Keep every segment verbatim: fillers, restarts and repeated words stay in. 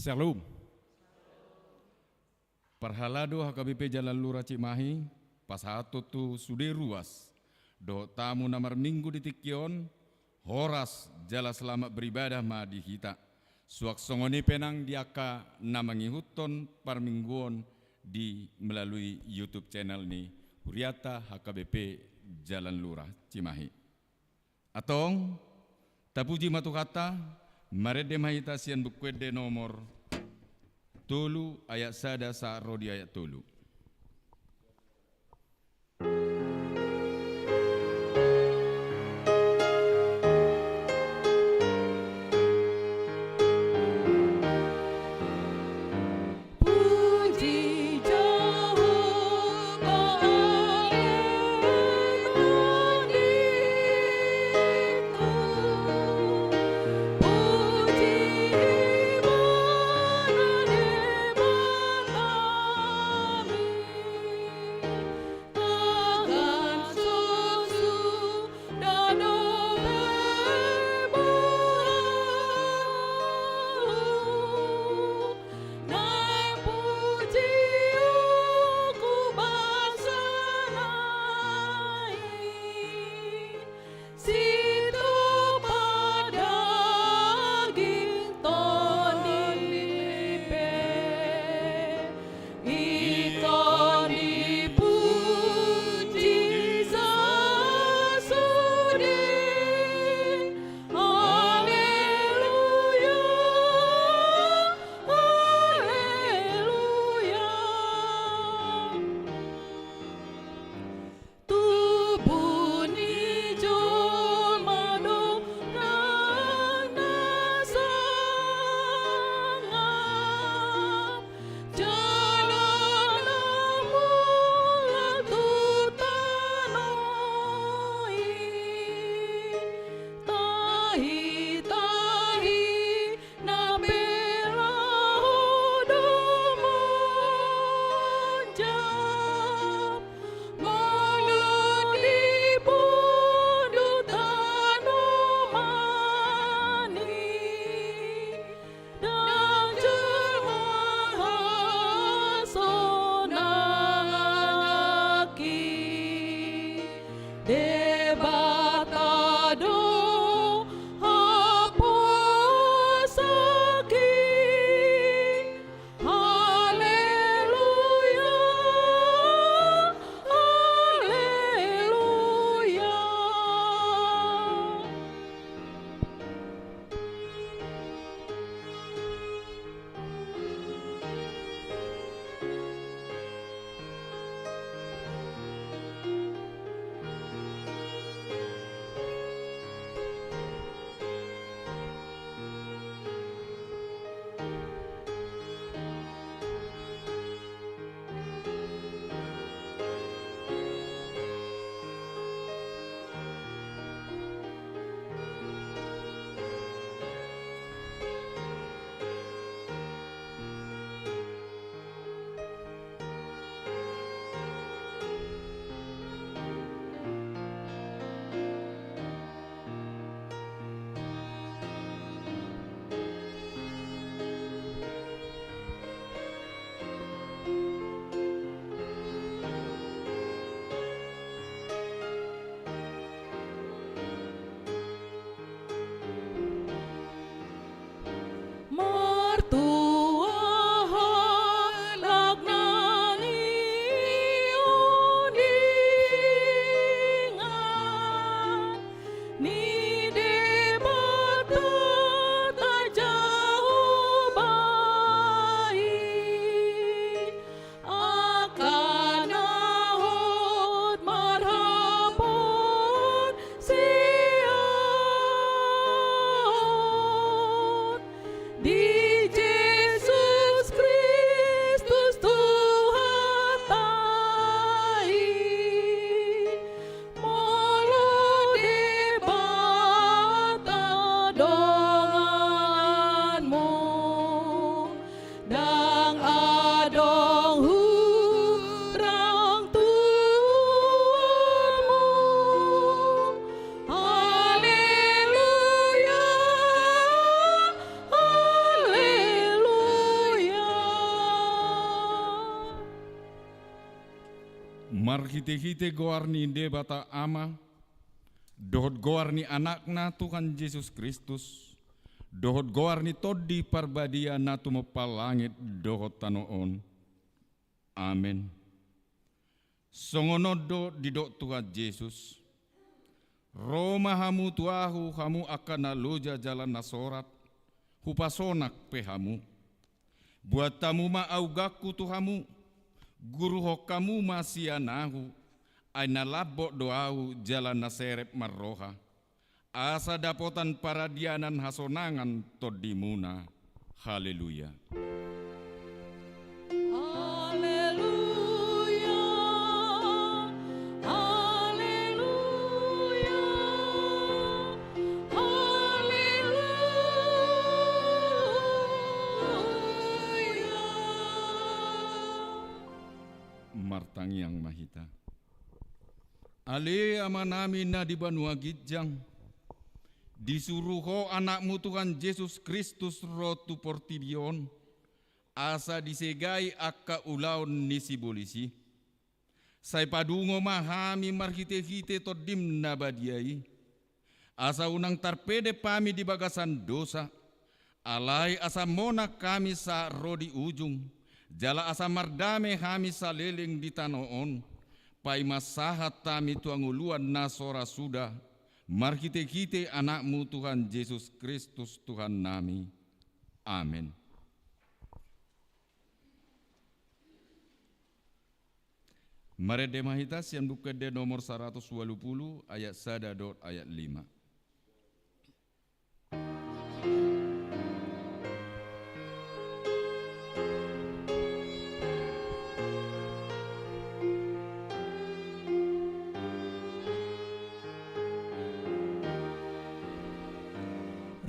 Shalom. Parhalado H K B P Jalan Lurah Cimahi, pasahathon tu sude ruas dohot tamu na marminggu di tingki on, horas jala selamat beribadah ma di hita. Suang songon i pe nang di angka na mangihuthon parmingguon di melalui YouTube channel ni Huriata H K B P Jalan Lurah Cimahi. Antong, tapuji ma Tuhanta, marende ma hita sian Buku Ende nomor tolu ayat sada sahat ro di ayat tolu. Marhite-hite goar ni Debata Ama, dohot goar ni Anakna Tuhan Jesus Kristus, dohot goar ni Tondi Parbadia na tumompa langit dohot tano on. Amen. Songon on do didok Tuhan Jesus: Ro ma hamu tu Ahu, hamu angka na loja jala na sorat, hupasonang pe hamu. Buat hamu ma augangku tu hamu, guruhon hamu ma sian Ahu, ai na lambok do Ahu jala na serep marroha, asa dapotan paradianan hasonangan tondimuna. Haleluya. Haleluya. Haleluya. Haleluya. Martangiang ma hita. Ale Amanami na di banua ginjang, disuru Ho Anakmu Tuhan Jesus Kristus ro tu portibi on, asa disegai angka ulaon ni sibolis i. Sai padungo ma hami marhite-hite Tondim na badia i, asa unang tarpedep hami di bagasan dosa, alai asa monang hami sahat ro di ujung, jala asa mardame hami saleleng di tano on, paima sahat hami tu hangoluan na so ra suda, marhite-hite Anakmu Tuhan Jesus Kristus Tuhannami. Amen. Marende ma hita sian Buku Ende nomor saratus ualu pulu, ayat sada dohot ayat lima.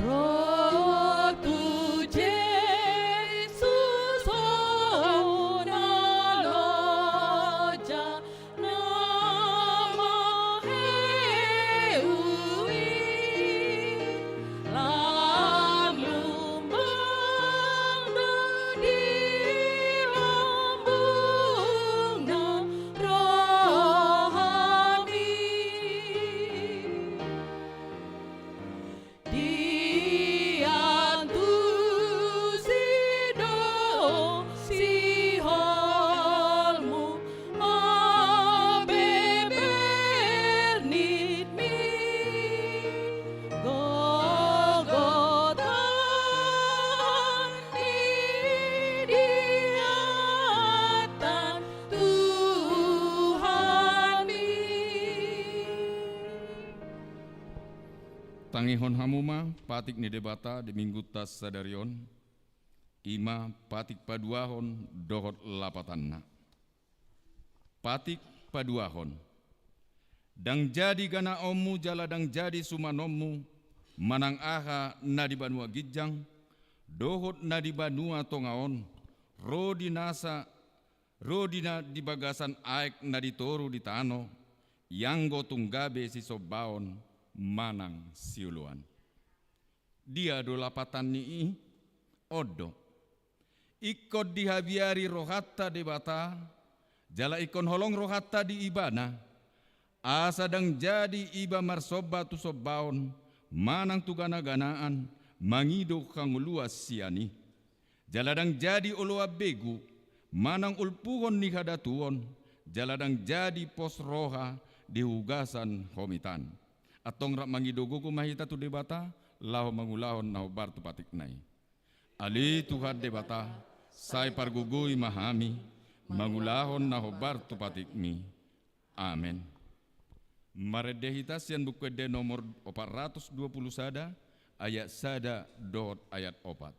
Ro tu Jesus ho na loja na maheu i, lam lumbang do di lambungna rohami. Diantusi do siholmu, habeber nitmi, Golgota i diattan Tuhanmi. Tangihon hamu ma patik ni Debata di Minggunta sadari on, i ma patik paduahon dohot lapatanna. Patik paduahon. Ndang jadi ganaonmu jala ndang jadi sumanonmu manang aha na di banua ginjang dohot na di banua tonga on, ro di nasa, ro di na di bagasan aek na di toru di tano, ianggo tung gabe sisombaon manang sioloan. Dia do lapatan ni i? On do. Ingkon dihabiari rohanta Debata, jala ingkon holong rohanta di Ibana, asa ndang jadi iba marsomba tu sombaon manang tu gana-ganaan, mangido hangoluan sian i. Jala ndang jadi oloan begu manang ulpuhon ni hadatuon, jala ndang jadi pos roha di hugasan homitan. Antong rap mangido gogo ma hita tu Debata, laho mangulahon na hombar tu patikna i. Ale Tuhan Debata, sai pargogoi ma hami mangulahon na hombar tu patikmi. Amen. Marende hita sian Buku Ende nomor opat ratus dua pulu sada, ayat sada dohot ayat opat.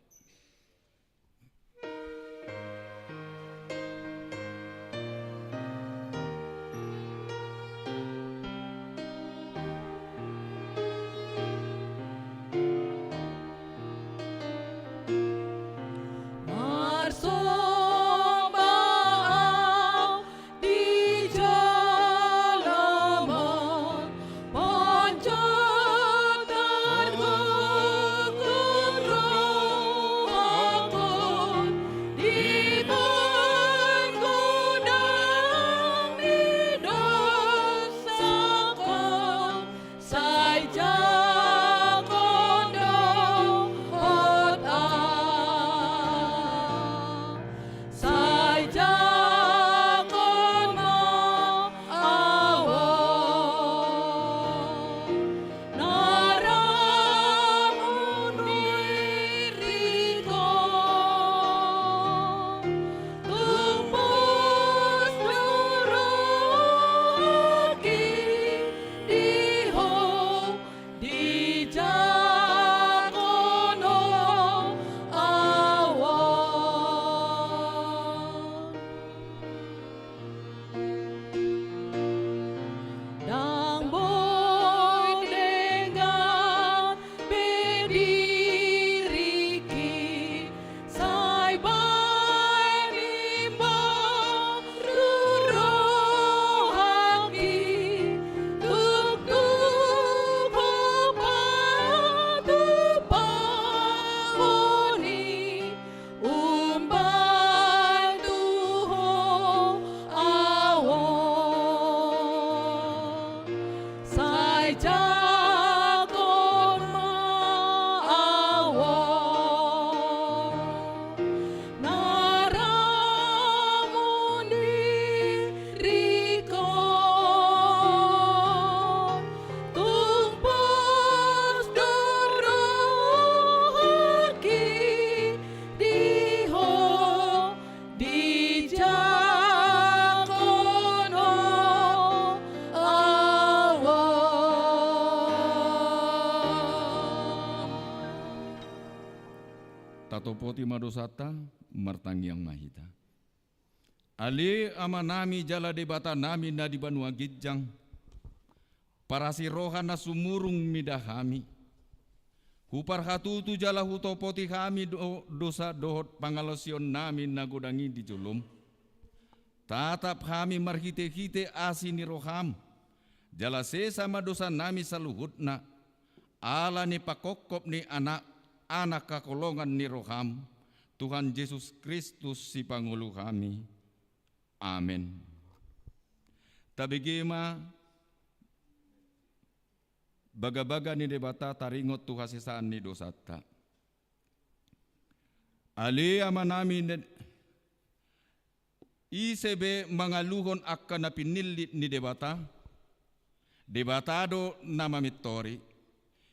Tatopoti ma dosanta, martangiang ma hita. Ale Amanami jala Debatanami na di banua ginjang, parasi roha na sumurung mida hami. Huparhatutu jala hutopoti hami do-, dosa dohot pangalaosionnami na godang i di jolom. Tatap hami marhitehite asi ni roham, jala sesa ma dosanami saluhutna, ala ni pangkophop ni Anak, Anak haholongan ni roham, Tuhan Jesus Kristus Sipangolu hami. Amen. Tabege ma bagabaga ni Debata taringot tu hasesaan ni dosanta. Ale Amanami, ne-, ise be mangaluhon angka na pinillit ni Debata? Debata do na mamintori.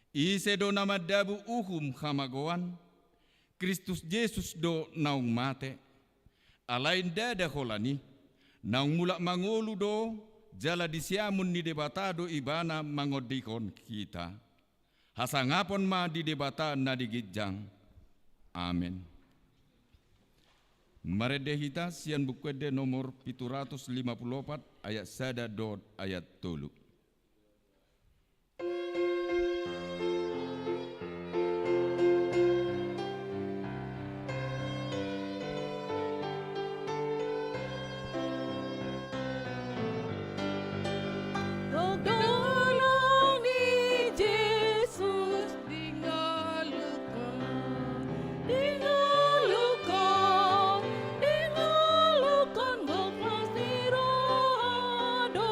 Ise do na mandabu uhum hamagoan? Kristus Jesus do naung mate. Alai ndada holan i, naung mulak mangolu do, jala di siamun ni Debata do Ibana mangondihon hita. Hasangapon ma di Debata na di ginjang. Amen. Marende hita sian Buku Ende nomor pitu ratus lima pulu opat, ayat sada dohot ayat tolu. Dingoluhon, dingoluhon, dingoluhon gok las ni roha do,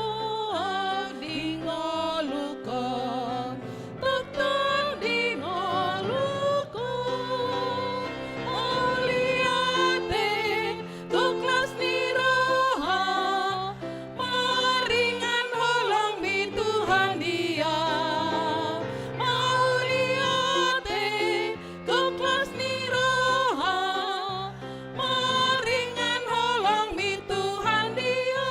dingoluhon, tongtong dingoluhon. Mauliate, gok las ni roha, maringan holong ni Tuhan dia. Mauliate, gok las ni roha, maringan holong ni Tuhan dia.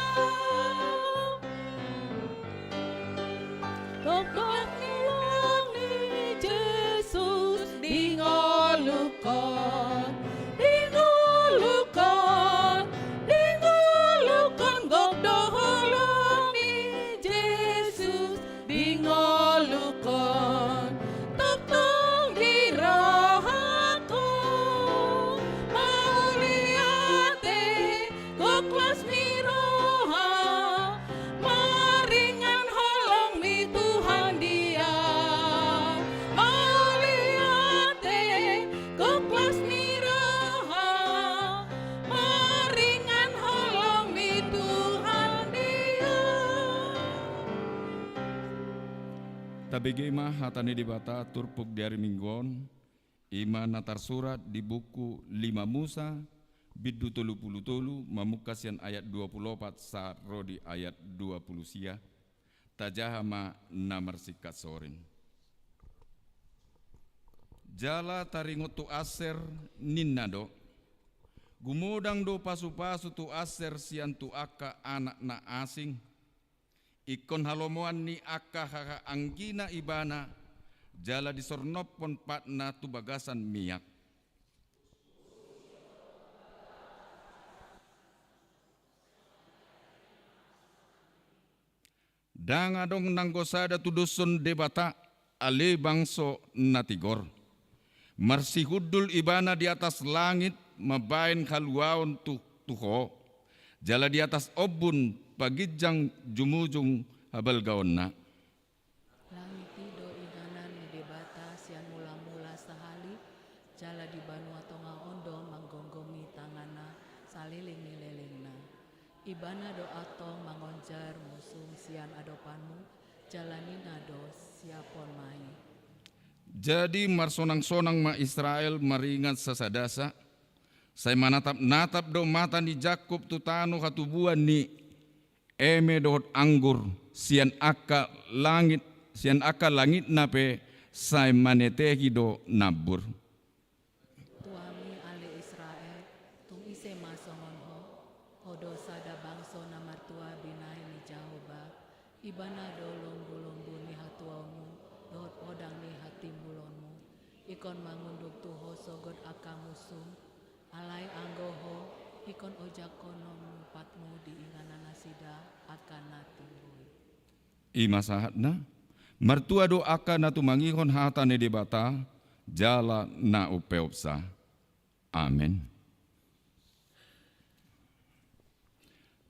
Gok las ni roha ni Jesus, dingoluhon, dingoluhon, dingoluhon gok do holong ni Jesus, dingoluhon, tongtong di rohangku. Mauliate, gok las ni roha, maringan holong ni Tuhan dia. Mauliate, gok las ni roha, maringan holong ni Tuhan dia. Tabege ma hata ni Debata turpuk di ari Minggu on, i ma na tarsurat di buku lima Musa, bindu tolu pulu tolu, mamungka sian ayat dua pulu opat sahat ro di ayat dua pulu sia. Tajaha ma na marsingkat sorin. Jala taringot tu Aser, ninna do: Gumodang do pasupasu tu Aser sian tu angka anak na asing, ingkon halomoan ni angka hahaanggina ibana, jala disornophon patna tu bagasan miak. Ndang adong nanggo sada tudoshon Debata, ale bangso na tigor. Marsihundul ibana di atas langit mambahen haluaon tu, tu ho, jala di atas ombun paginjang jumujung habalgaonna. Langit i do inganan ni Debata sian mulamula sahali, jala di banua tonga on do manggomgomi tanganna saleleng ni lelengna. Ibana do antong mangonjar musu sian adopanmu, jala ninna do: Siaphon ma i. Jadi marsonangsonang ma Israel maringan sasadasa, sai manatapnatap do mata ni Jakkob tu tano hatubuan ni eme dohot anggur, sian angka langit, sian angka langitna pe sai manetehi do nambur. Tu hami ale Israel, tung ise ma songon ho? Ho do sada bangso na martua binahen ni Jahowa. Ibana do lombulombu ni hatuaonmu dohot podang ni hatimbulonmu. I Ingkon mangunduk tu Ho sogot angka musum, alai anggo Ho, ingkon ojakkononmu patmu di inganan nasida angka na timbul. I ma sahatna. Martua do angka na tumangihon hata ni Debata jala na umpeopsa. Amen.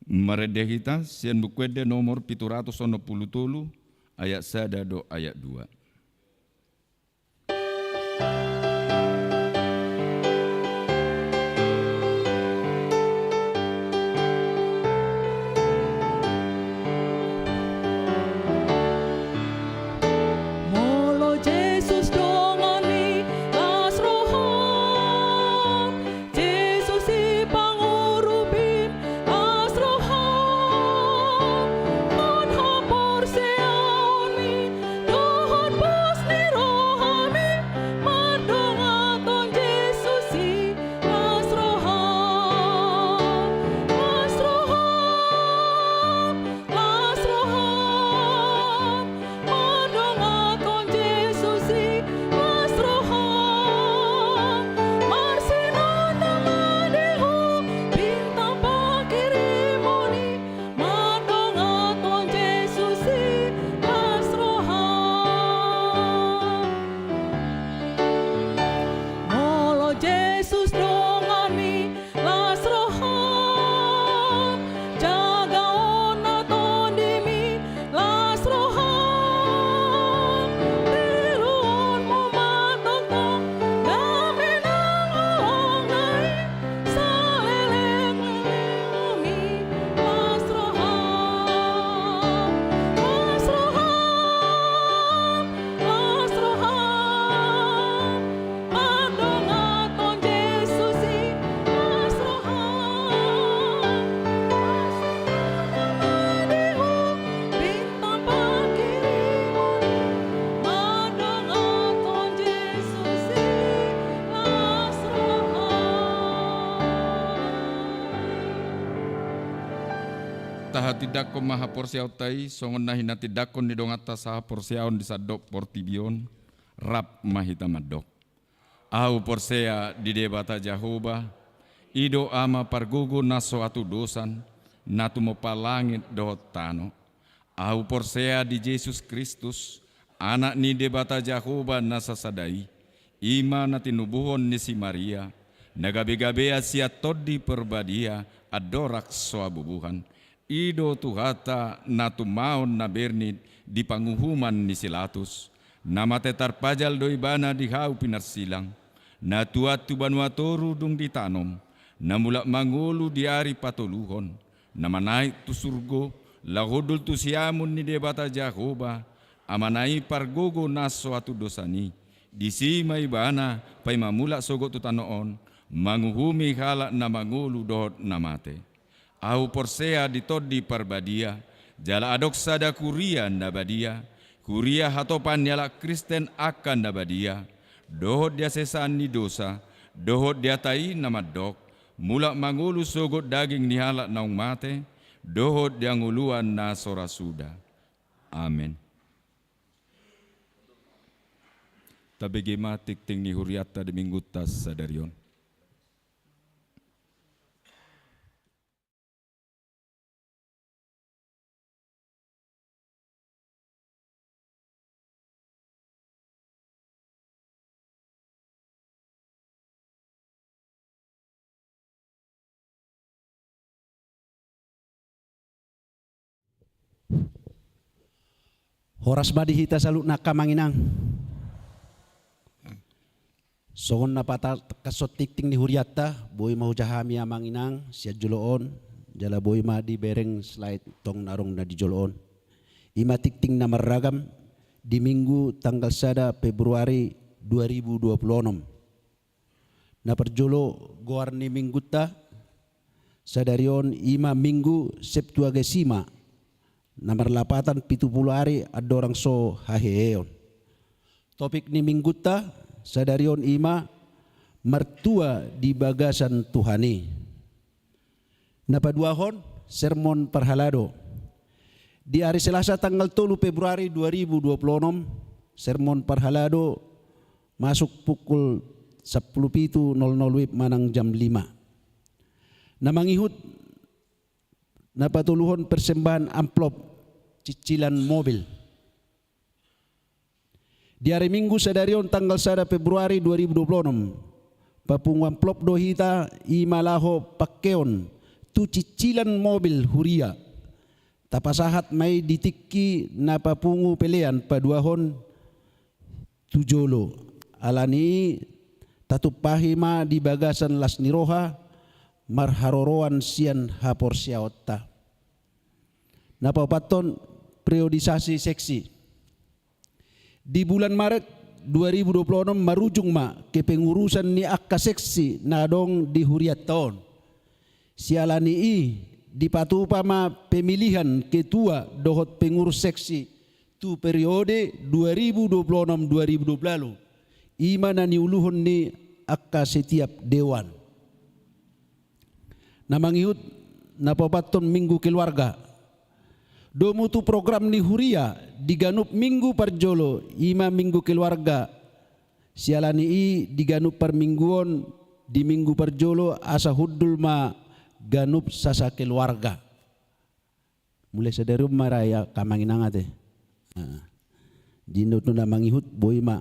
Marende hita sian Buku Ende nomor pitu ratus onom pulu tolu, ayat sada dohot ayat dua. Molo Jesus donganmi, las roham. Jesus i pangurupim, las roham. Nunga haporseaonmi dohot pos ni rohami, mandongankon Jesus i, las roham, las roham. Las roham, mandongankon Jesus i, las roham. Marsinondang ma di Ho bintang pangkirimon i, mandongankon Jesus i, las roham. Molo Jesus donganmi, las roham, jagaon na tondimi, las roham, tiruonmu ma tongtong dame nang holongna i, saleleng lelengmi, las roham, las roham. Las roham, mandongankon Jesus i, las roham. Las roham, mandongankon Jesus i, las roham. Las roham, bintang pangkirimon i, mandongankon Jesus i, las roham. Tahatindangkon ma haporseaonta i songon na hinatindangkon ni donganta sahaporseaon di sandok portibi on. Rap ma hita mandok. Ahu porsea di Debata Jahowa, i do Ama pargogo na so hatudosan, na tumompa langit dohot tano. Ahu porsea di Jesus Kristus, Anak ni Debata Jahowa na sasada i, i ma na tinubuhon ni si Maria, na gabegabean sian Tondi Parbadia, andorang so habubuhan. I do Tuhanta na tumaon na bernit di panguhuman ni si Latus, na mate tarpajal do ibana di hau pinarsilang, na tuat tu banua toru dung ditanom, na mulak mangolu di ari patoluhon, na manaek tu surgo, laho hundul tu siamun ni Debata Jahowa, Amana i pargogo na so hatudosan i, disi ma ibana paima mulak sogot tu tano on, manguhumi halak na mangolu dohot na mate. Ahu porsea di Tondi Parbadia, jala adong sada kuria na badia, kuria hatopan ni halak Kristen angka na badia, dohot di hasesaan ni dosa, dohot di hata i na mandok, mulak mangolu sogot daging ni halak naung mate, dohot di hangoluan na so ra suda. Amen. Tabege ma tingting ni hurianta di Minggunta sadari on. Horas ma di hita saluhutna angka amang inang. Songon na patangkashon tingting ni hurianta, boi ma hujaha hami amang inang sian jolo on, jala boi ma dibereng slide tong na adong na di jolo on. I ma tingting na marragam di Minggu tanggal sada Februari dua ribu dua puluh onom. Na parjolo, goar ni Minggunta sadari on i ma Minggu Septuagesima, na marlapatan pitu pulu ari andorang so haheheon. Topik ni Minggunta sadari on i ma martua di bagasan Tuhan i. Na paduahon, sermon parhalado. Di ari Selasa tanggal tolu Februari dua ribu dua puluh onom, sermon parhalado masuk pukul sampulu pitu nol nol W I B manang jam lima. Na mangihut, na patoluhon persembahan amplop cicilan mobil. Di ari Minggu sadari on tanggal sada Februari dua ribu dua puluh enam, papungu amplop do hita, i ma laho pangkeon tu cicilan mobil huria. Tapasahat ma i di tingki na papungu pelean paduahon tu jolo. Ala ni i tatumpahi ma di bagasan las ni roha marharoroan sian haporseaonta. Na paopathon, periodisasi seksi. Di bulan Maret dua ribu dua puluh enam marujung ma kepengurusan ni angka seksi na adong di hurianta on. Siala ni i dipatupa ma pemilihan ketua dohot pengurus seksi tu periode dua ribu dua puluh enam dua ribu dua puluh ualu, i ma na niuluhon ni angka setiap dewan. Na mangihut, na paopathon Minggu Keluarga. Domu tu program ni huria di ganup Minggu parjolo, i ma Minggu Keluarga. Siala ni i di ganup parmingguon di Minggu parjolo asa hundul ma ganup sasakeluarga. Mulai sadari on ma ra i angka amang inang ate. Nah, di na mangihut boi ma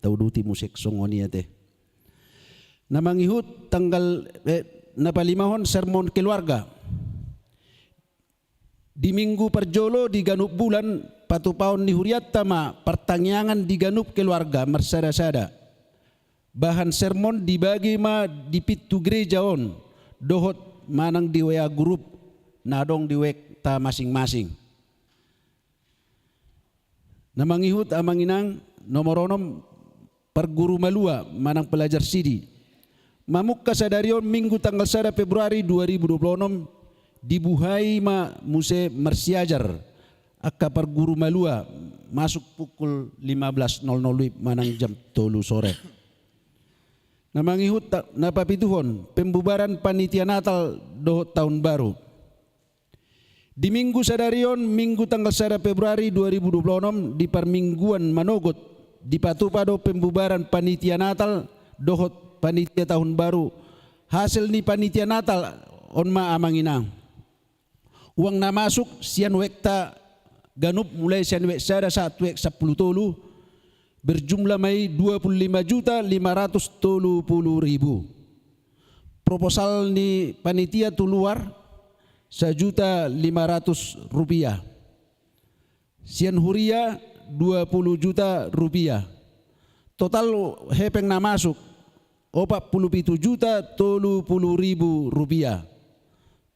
tauduti muse songon i ate. Na mangihut tanggal, eh, na palimahon sermon keluarga. Di Minggu parjolo di ganup bulan patupaon ni hurianta ma partangiangan di ganup keluarga marsada-sada. Bahan sermon dibagi ma di pintu gereja on dohot manang di W A grup na adong di W A ta masing-masing. Na mangihut amang inang, nomor onom, parguru malua manang pelajar sidi. Mamungka sadari on Minggu tanggal sada Februari dua ribu dua puluh enam dibuhai ma muse marsiajar angka parguru malua masuk pukul lima belas nol nol W I B manang jam tolu sore. Na mangihut ta-, na papituhon, pembubaran panitia Natal dohot Tahun Baru. Di Minggu sadari on, Minggu tanggal sada Februari dua ribu dua puluh enam, di parmingguan manogot, dipatupa do pembubaran panitia Natal dohot panitia Tahun Baru. Hasil ni panitia Natal on ma amang inang. Uang na masuk sian W A G ta ganup mulai sian W A G sada sahat tu W A G sampulu tolu, berjumlah ma i dua puluh lima juta lima ratus tolu puluh ribu. Proposal ni panitia tu luar sajuta lima ratus rupiah. Sian huria dua puluh juta rupiah. Total hepeng na masuk opat puluh pitu juta tolu puluh ribu rupiah.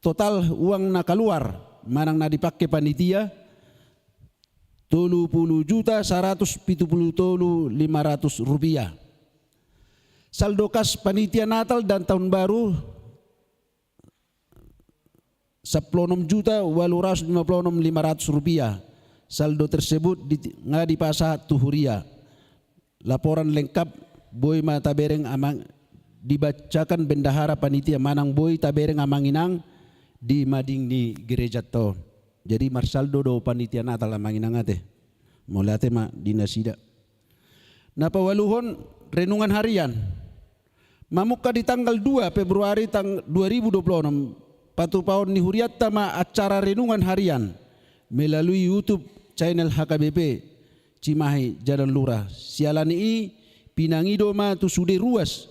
Total uang na kaluar manang na dipake panitia tolu puluh juta saratus pitu puluh tolu lima ratus rupiah. Saldo kas panitia Natal dan Tahun Baru sampulu onom juta ualu ratus lima puluh onom lima ratus rupiah. Saldo tersebut di, nga dipasahat tu huria. Laporan lengkap boi ma tabereng amang, dibacakan bendahara panitia manang boi tabereng amang inang di mading ni gereja ta on. Jadi marsaldo do panitia Natal amang inang ate. Mauliate ma di nasida. Na paualuhon, renungan harian. Mamungka di tanggal dua Februari tang-, dua ribu dua puluh enam, patupaon ni hurianta ma acara renungan harian melalui YouTube channel H K B P Cimahi Jalan Lurah. Siala ni i pinangido ma tu sude ruas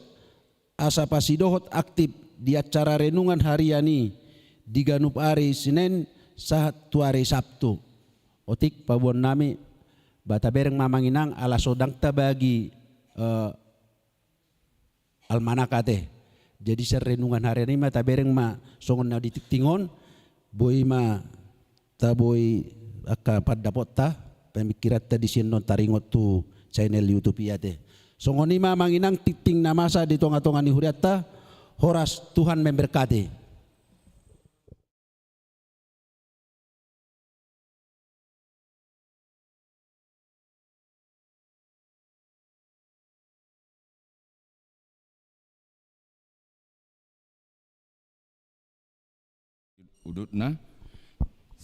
asa pasidohot aktif di acara renungan harian i di ganup ari Senin sahat tu ari Sabtu. Otik paboaonnami, ba tabereng ma amang inang ala so ndang tabagi, eh, almanak ate. Jadi sian renungan harian i ma tabereng ma songon na di tingting on, boi ma taboi angka pandapotta, pamingkiranta disi annon taringot tu channel YouTube i ate. Songon i ma amang inang tingting na masa di tonga-tonga ni hurianta, horas, Tuhan memberkati. Udutna,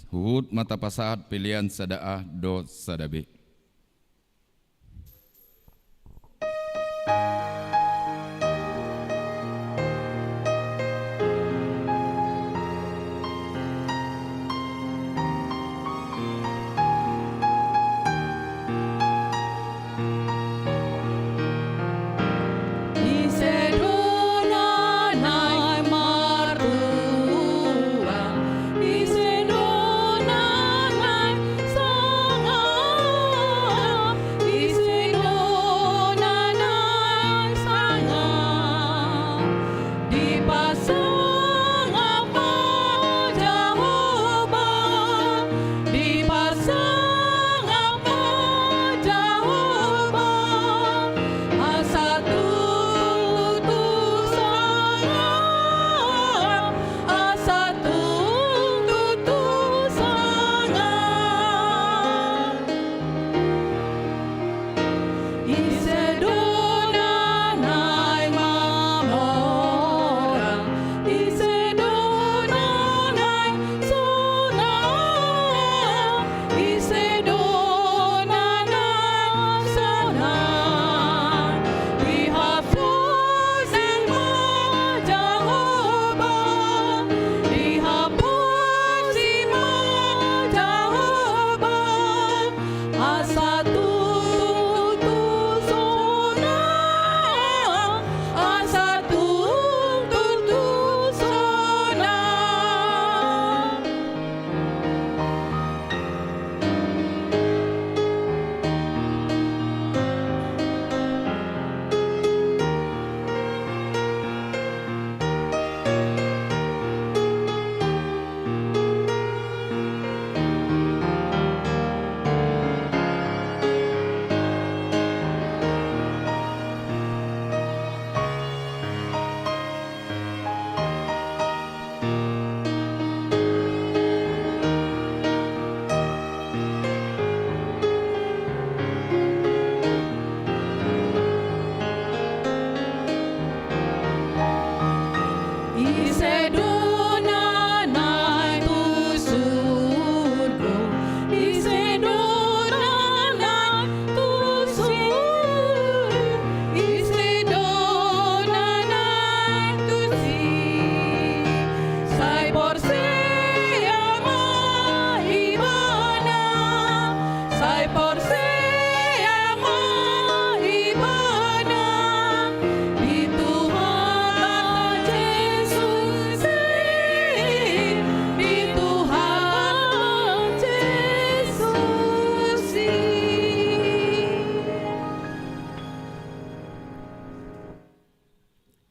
huhut ma tapasahat pelean sada A dohot sada B.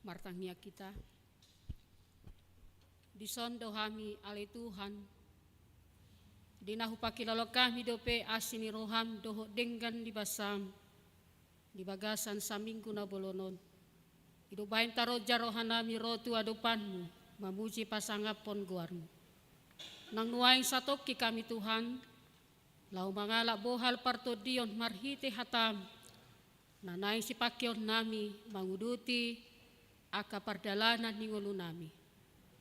Martangiang hita. Dison do hami ale Tuhan, di na hupangkilala hami dope asi ni roham dohot denggan ni basam di bagasan saminggu na bolon on. I do bahen taroja rohanami ro tu adopanmu, mamuji pasangaphon goarmu. Nang nuaeng satongkin hami Tuhan, laho mangalap bohal partondion marhite hatam, na naeng sipangkeonnami manguduti angka pardalanan ni ngolunami.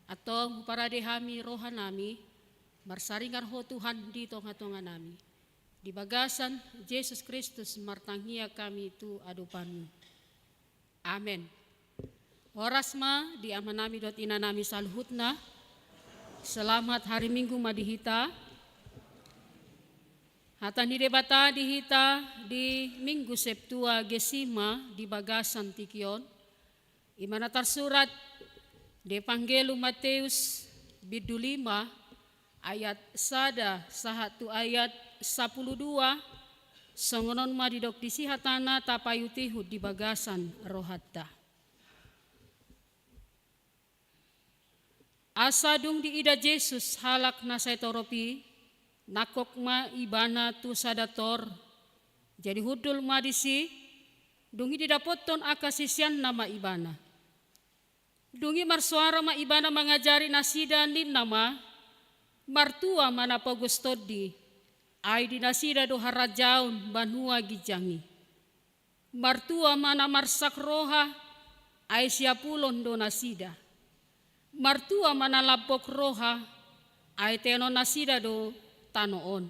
Antong huparade hami rohanami, marsaringar Ho Tuhan di tongatonganami. Di bagasan Jesus Kristus martangiang hami tu adopanmu. Amen. Horas ma di amanami dohot inanami saluhutna. Selamat hari Minggu ma di hita. Hata ni Debata di hita di Minggu Septuagesima di bagasan tingki on, i ma na tarsurat di Evangelium Mateus bindu lima ayat sada sahat tu ayat sampulu dua. Songon on ma didok disi hatana, tapaihutihut di bagasan rohanta. Asa dung diida Jesus halak na sai torop i, nangkok ma ibana tu sada tor. Jadi hundul ma disi, dung i didapothon angka siseanna ma ibana. Dung i marsoara ma ibana mangajari nasida, ninna ma: Martua ma na pogos tondi, ai di nasida do harajaon banua ginjang i. Martua ma na marsak roha, ai siapulon do nasida. Martua ma na lambok roha, ai teanon nasida do tano on.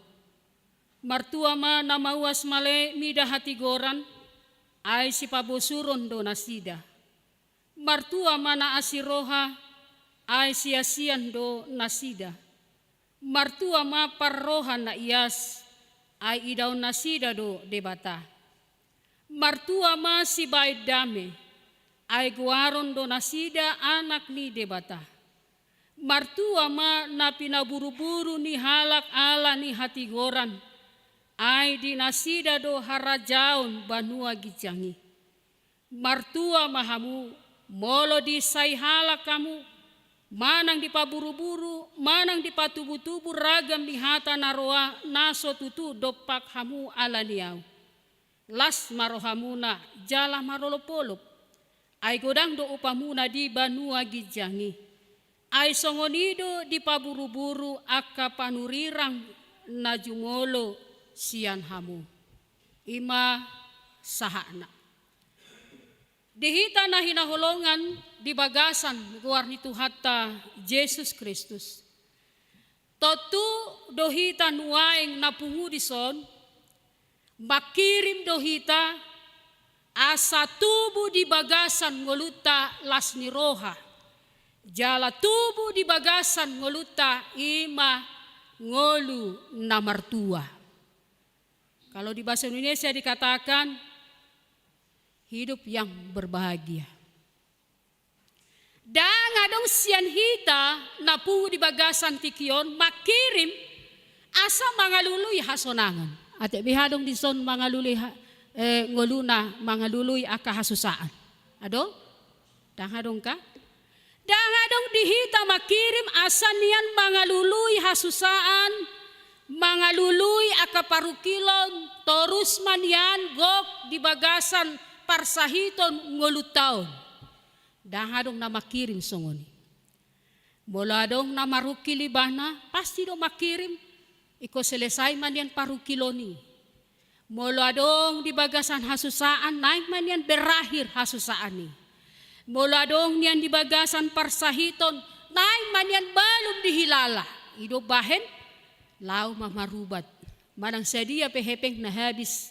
Martua ma na mauas male mida hatigoran, ai sipabosuron do nasida. Martua ma na asi roha, ai siasian do nasida. Martua ma parroha na ias, ai idaon nasida do Debata. Martua ma sibaen dame, ai goaron do nasida anak ni Debata. Martua ma na pinaburuburu ni halak ala ni hatigoran, ai di nasida do harajaon banua ginjang i. Martua ma hamu, molo disai halak hamu, manang dipaburuburu, manang dipatubutubu ragam ni hata na roa na so tutu dompak hamu ala ni ahu. Las ma rohamuna, jala marolopolop. Ai godang do upamuna di banua ginjang i. Ai songon i do dipaburuburu angka panurirang na jumolo sian hamu. I ma sahatna. Di hita na hinaholongan di bagasan goar ni Tuhanta Jesus Kristus. Tontu do hita nuaeng na pungu dison, mangkirim do hita asa tubu di bagasan ngolunta las ni roha. Jala tubu di bagasan ngolunta i ma ngolu na martua. Kalau di bahasa Indonesia dikatakan hidup yang berbahagia. Ndang adong sian hita na pungu di bagasan tingki on mangkirim asa mangalului hasonangan. Atik be adong dison mangalului ha-, eh, ngoluna mangalului angka hasusaan. Adong? Ndang adong ka? Ndang adong di hita mangkirim asa nian mangalului hasusaan, mangalului angka parungkilon, torus ma nian gok di bagasan parsahiton ngolunta on. Ndang adong na mangkirim songon i. Molo adong na marungkil ibana, pasti do mangkirim, ingkon selesai ma nian parungkilon i. Molo adong di bagasan hasusaan, naeng ma nian berakhir hasusaan i. Molo adong nian di bagasan parsahiton, naeng ma nian balum dihilala. I do bahen, laho ma marubat. Manang sadia pe hepeng na habis,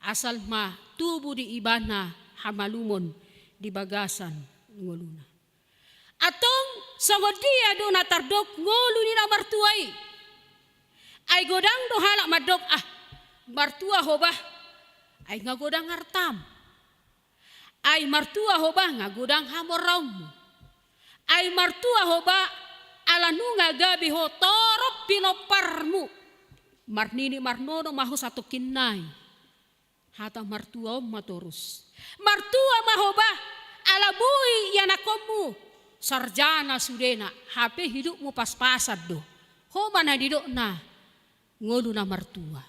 asal ma tubu di ibana hamalumon di bagasan ngoluna. Antong songon dia do na tardok ngolu ni na martua i? Ai godang do halak mandok, ah, martua ho bah, ai nga godang artam. Ai martua ho bah, nga godang hamoraonmu. Ai martua ho bah, ala nunga gabe ho torop pinomparmu. Marnini marnono ma ho satongkin nai. Hata martua on ma torus. Martua ma ho bah, Ala boi ianakkonmu sarjana sudena, hape hidupmu paspasan do. Ho ma na nidokna ngolu na martua.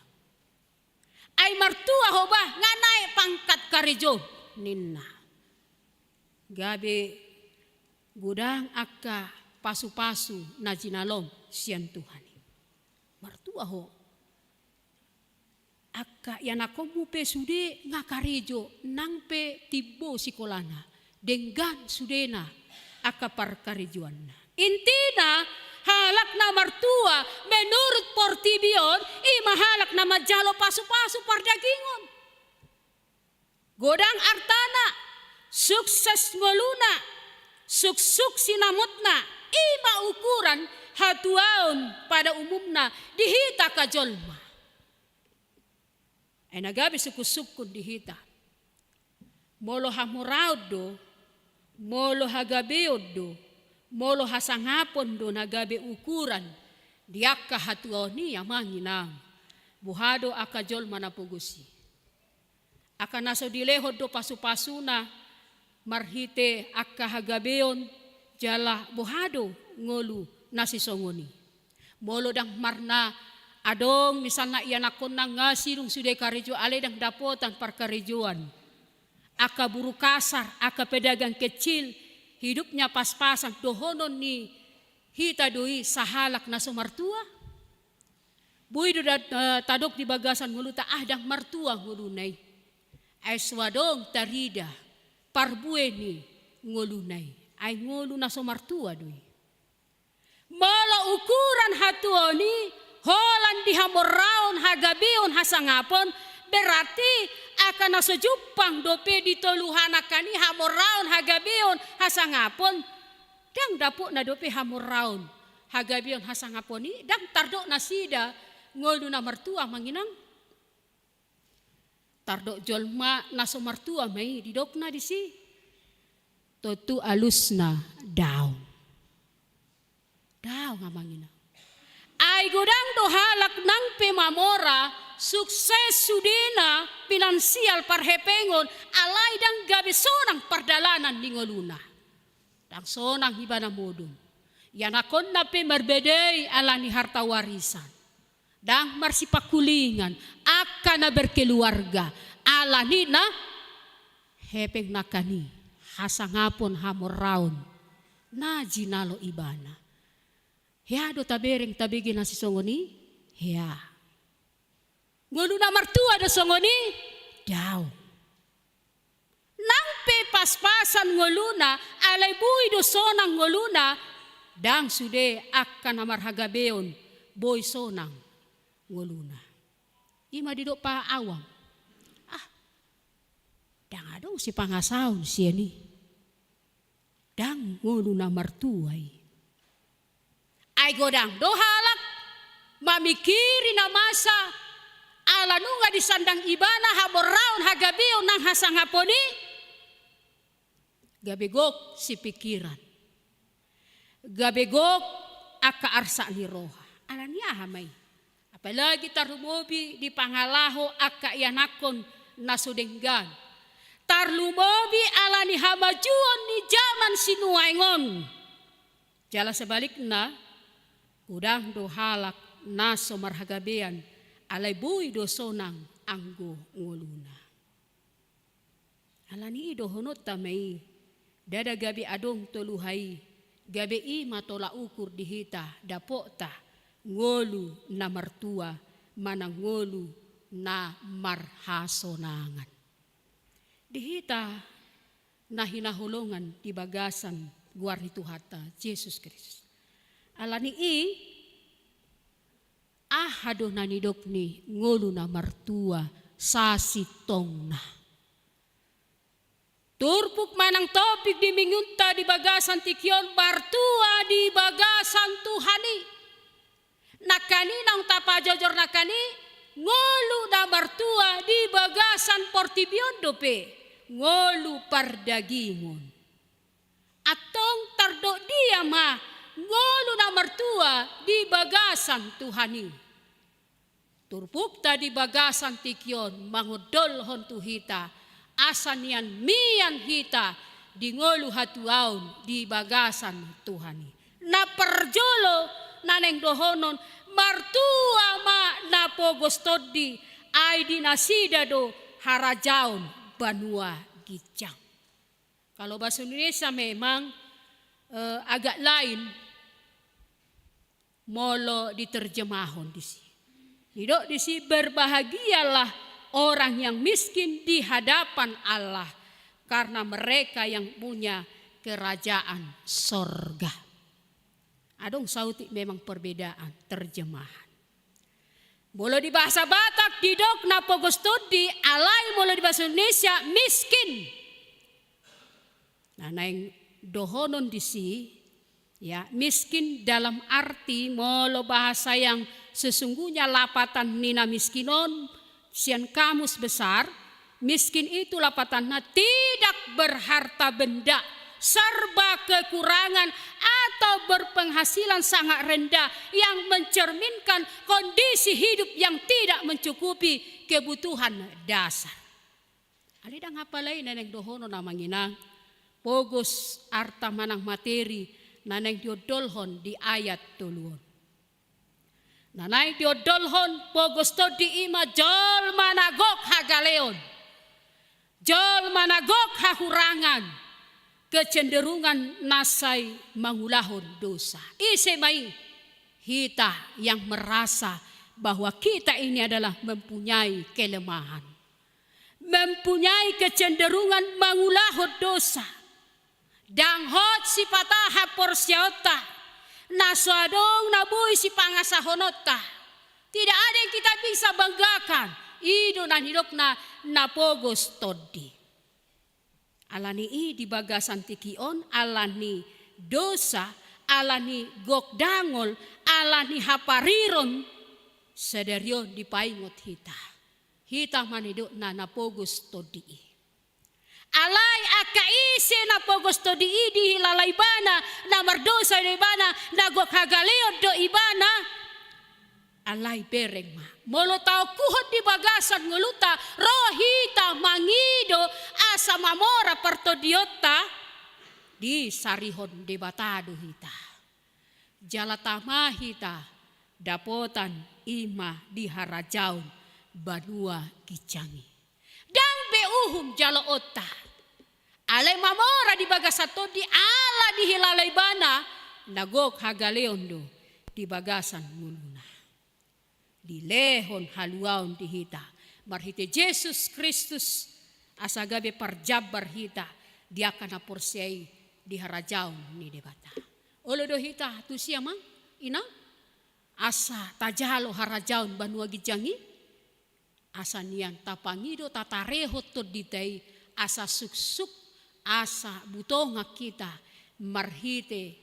Ai martua ho bah, nga naek pangkat karejom, ninna. Gabe godang angka pasupasu na jinalom sian Tuhan i. Martua ho. Angka ianakkonmu pe sude nga karejo, nang pe timbo sikolana, denggan sudena angka parkarejoanna. Intina, halak na martua menurut portibi on, i ma halak na manjalo pasupasu pardagingon. Godang artana, sukses ngoluna, suksuk sinamotna, i ma ukuran hatuaon pada umumna di hita angka jolma. Ai na gabe sungkunsungkun di hita. Molo hamoraon do, molo hagabeon do, molo hasangapon do na gabe ukuran di angka hatuaon i, amang inang, boha do angka jolma na pogos i? Angka na so dilehon do pasupasuna marhite angka hagabeon, jala boha do ngolu na sisongon i? Molo ndang marna adong misalna ianakkonna nga sidung sude karejo, alai ndang dapotan parkarejoan, angka buru kasar, angka pedagang kecil, hidupnya pas-pasan, dohonon ni hita do i sahalak na so martua? Boi do da, eh, tadok di bagasan ngoluta, ah, ndang martua ngoluna i. Ai so adong tarida parbue ni ngoluna i. Ai ngolu na so martua do i. Molo ukuran hatuaon i holan di hamoraon, hagabeon, hasangapon, berarti angka na so jumpang dope di tolu hanak an i hamoraon, hagabeon, hasangapon, ndang dapotna dope hamoraon, hagabeon, hasangapon i, ndang tardok nasida ngolu na martua, amang inang. Tardok jolma na so martua ma i, didokna disi. Tontu alusna daong. Daong, amang inang. Ai godang do halak nang pe mamora, sukses sudena finansial, parhepengon, alai ndang gabe sonang pardalanan ni ngoluna. Ndang sonang ibana modom. Ianakkonna pe marbadai ala ni harta warisan. Ndang marsipangkulingan angka na berkeluarga ala ni na hepeng nangkin i, hasangapon, hamoraon na jinalo ibana. Hea do tabereng, tabege na sisongon i? Hea. Ngolu na martua do songon i? Daong. Nang pe pas-pasan ngoluna, alai boi do sonang ngoluna, ndang sude angka na marhagabeon boi sonang ngoluna. I ma didok pa awam. Ah, ndang adong sipangasaon sian i. Ndang ngolu na martua i. Ai godang do halak mamingkiri na masa, ala nunga disandang ibana hamoraon, hagabeon nang hasangapon i, gabe gok sipingkiran, gabe gok angka arsak ni roha. Ala ni aha ma i? Apalagi tarlumobi di pangalaho angka ianakkon na so denggan. Tarlumobi ala ni hamajuon ni jaman sinuaeng on. Jala sebalikna, godang do halak na so marhagabean, alai boi do sonang anggo ngoluna. Ala ni i dohononta ma i, ndada gabe adong toluha i, gabe i ma tolak ukur di hita dapotta ngolu na martua manang ngolu na marhasonangan. Di hita na hinaholongan di bagasan goar ni Tuhanta Jesus Kristus. Ala ni i, aha do na nidok ni ngolu na martua sasintongna? Turpuk manang topik di minggunta di bagasan tingki on, martua di bagasan Tuhan i. Nangkin i naung tapajojor nangkin i, ngolu na martua di bagasan portibi on dope ngolu pardagingon. Antong tardok dia ma ngolu na martua di bagasan Tuhan i? Turpukta di bagasan tingki on mangondolhon tu hita, asa nian mian hita di ngolu hatuaon di bagasan Tuhan i. Na parjolo na naeng dohonon, martua ma na pogos tondi, ai di nasida do harajaon banua ginjang. Kalau bahasa Indonesia memang, eh, agak lain molo diterjemahon disi. Didok disi, "Berbahagialah orang yang miskin di hadapan Allah, karena mereka yang punya kerajaan sorga." Adong saotik memang perbedaan terjemahan. Molo di bahasa Batak didok na pogos tondi, alai molo di bahasa Indonesia miskin. Na naeng dohonon disi, ya, miskin dalam arti molo bahasa yang sesungguhnya lapatan ni na miskin on sian Kamus Besar, miskin itu lapatanna tidak berharta benda, serba kekurangan atau berpenghasilan sangat rendah yang mencerminkan kondisi hidup yang tidak mencukupi kebutuhan dasar. Alai ndang apala i na naeng dohonon amang inang, pogos arta manang materi na naeng diondolhon di ayat tolu on. Na naeng diondolhon pogos tondi i ma jolma na gok hagaleon, jolma na gok hahurangan, kecenderungan na sai mangulahon dosa. Ise ma i? Hita yang merasa bahwa kita ini adalah mempunyai kelemahan, mempunyai kecenderungan mangulahon dosa. Ndang hot sipata haporseaonta, na so adong na boi sipangasahononta. Tidak ada yang kita bisa banggakan. I do na nidokna na pogos tondi. Alani i di bagasan tingki on, alani dosa, alani gok dangol, alani hapariron, sadari on dipaingot hita. Hita ma nidokna na pogos tondi i. Alai angka ise na pogos tondi i dihilala ibana, na mardosa do ibana, na gok hagaleon do ibana. Alai bereng ma, molo taongkuhon di bagasan ngolunta, ro hita mangido asa mamora partondionta, disarihon Debata do hita. Jala tama hita dapotan i ma di harajaon banua ginjang i. Ndang be uhum jaloonta. Alai mamora di bagasan tondi ala dihilala ibana, na gok hagaleon do di bagasan ngoluna. Dilehon haluaon di hita marhite Jesus Kristus, asa gabe parjambar hita di angka na porsea i di harajaon ni Debata. Olo do hita tusi amang inang, asa tajalo harajaon banua ginjang i? Asa nian tapangido tatarehon tondinta i, asa suksuk, asa butongan hita marhite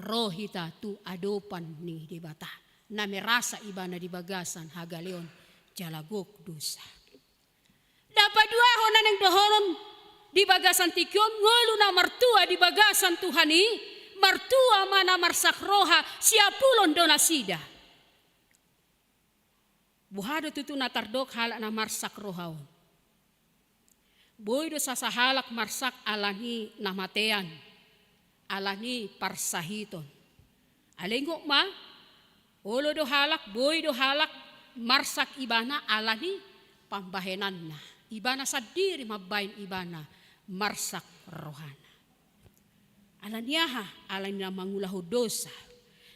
ro hita tu adopan ni Debata, na merasa ibana di bagasan hagaleon jala gok dosa. Na paduahon na naeng dohonon di bagasan tingki on, ngolu na martua di bagasan Tuhan i, martua ma na marsak roha, siapulon do nasida. Boha do tutu na tardok halak na marsak roha on? Boi do sasahalak marsak alani hamatean, alani parsahiton. Alai ingot ma, olo do halak, boi do halak marsak ibana alani pambahenanna. Ibana sandiri mambahen ibana marsak rohana. Alani aha? Alani na mangulahon dosa.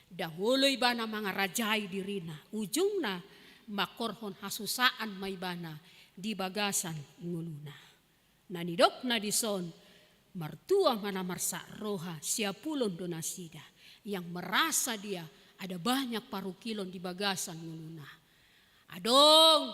Ndang olo ibana mangarajai dirina. Ujungna, mangkorhon hasusaan ma ibana di bagasan ngoluna. Na nidokna dison, martua ma na marsak roha, siapulon do nasida. Yang merasa dia ada banyak parungkilon di bagasan ngoluna. Adong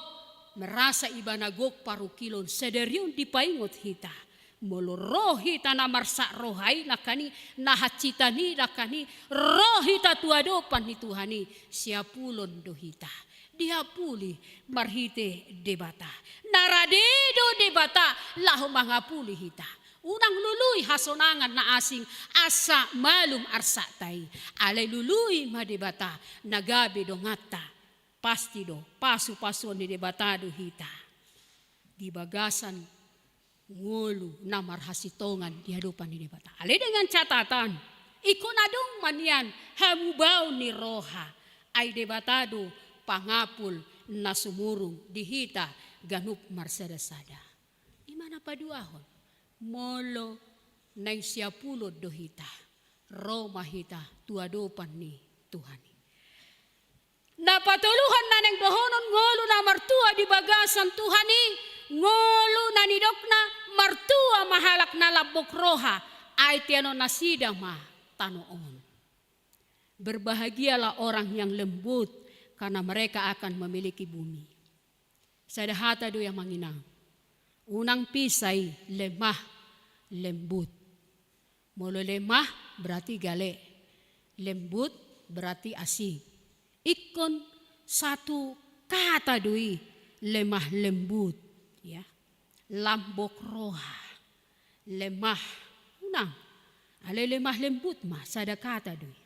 merasa ibana gok parungkilon, sadari on dipaingot hita. Molo ro hita na marsak roha i nangkaning, na hansitan i nangkaning, ro hita tu adopan ni Tuhan i, siapulon do hita. Diapuli marhite Debata. Na rade do Debata laho mangapuli hita. Unang lului hasonangan na asing asa malum arsakta i. Alai lului ma Debata na gabe donganta. Pasti do, pasupasuon ni Debata do hita di bagasan ngolu na marhasintongan di adopan ni Debata. Alai dengan catatan, ingkon adong ma nian hamubaon ni roha, ai Debata do pangapul na sumurung di hita ganup marsada-sada. I ma na paduahon, molo naeng siapulon do hita, ro ma hita tu adopan ni Tuhan i. Na patoluhon na naeng dohonon ngolu na martua di bagasan Tuhan i, ngolu na nidokna martua ma halak na lambok roha, ai tianon nasida ma tano on. Berbahagialah orang yang lembut, karena mereka akan memiliki bumi. Sada hata do i, amang inang. Unang pisa i lemah lembut. Molo lemah berarti gale, lembut berarti asing. Ingkon satu kata do i, lemah lembut, ya. Lambok roha, lemah, unang. Alai lemah lembut ma sada kata do i.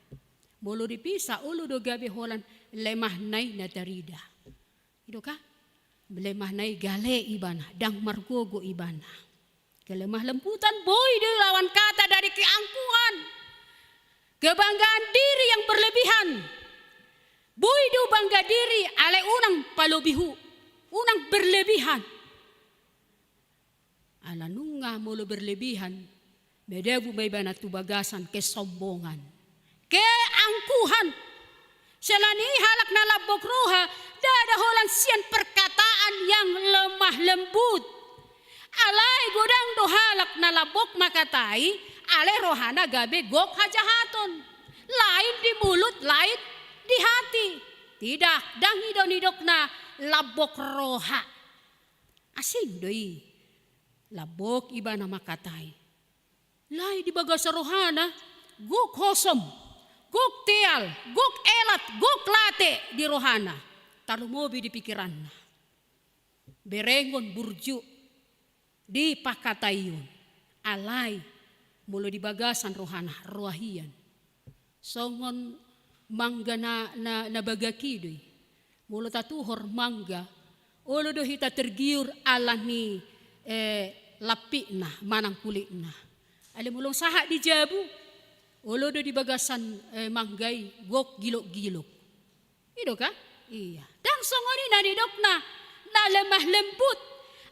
Molo dipisa, olo do gabe holan lemah nai na tarida. I do kan? Lemah nai gale ibana, ndang margogo ibana. Kelemah lembutan boi do i lawan kata dari keangkuhan, kebanggaan diri yang berlebihan. Boi do bangga diri, alai unang palobi hu, unang berlebihan. Ala nunga molo berlebihan, madabu ma ibana tu bagasan kesombongan, keangkuhan. Siala ni i halak na lambok roha, ndada holan sian perkataan yang lemah lembut. Alai godang do halak na lambok mangkatai, alai rohana gabe gok hajahaton. Lain di mulut, lain di hati. Tidak, ndang i do nidokna lambok roha. Asing do i. Lambok ibana mangkatai. Alai di bagasan rohana, gok hosom, gok teal, gok elat, gok late di rohana. Tarlumobi di pikiranna. Berengon burju di pangkataion. Alai molo di bagasan rohana, roa hian. Songon mangga na, na, na bagak i do i. Molo tatuhor mangga, olo do hita tergiur ala ni, eh, lampikna manang kulitna. Alai molo sahat di jabu, olo do di bagasan, eh, mangga i gok gilok-gilok. I do kan? Ia. Ndang songon i na nidokna na lemah lembut.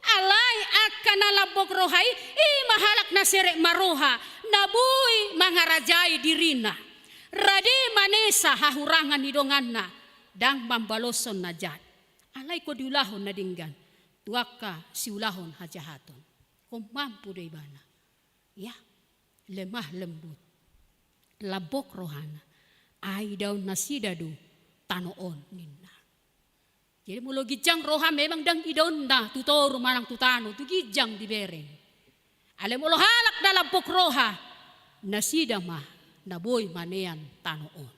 Alai angka na lambok roha i, i ma halak na serep maroha, na boi mangarajai dirina. Rade manesa hahurangan ni donganna, ndang mambaloshon na jat. Alai ingkon diulahon na denggan tu angka siulahon hajahaton. Ingkon mampu do ibana. Ya, lemah lembut. Lambok rohana. Ai idaon nasida do tano on, ninna. Jadi molo ginjang roha memang ndang idaonna tu toru manang tu tano, tu ginjang dibereng. Alai molo halak na lambok roha, nasida ma na boi manean tano on.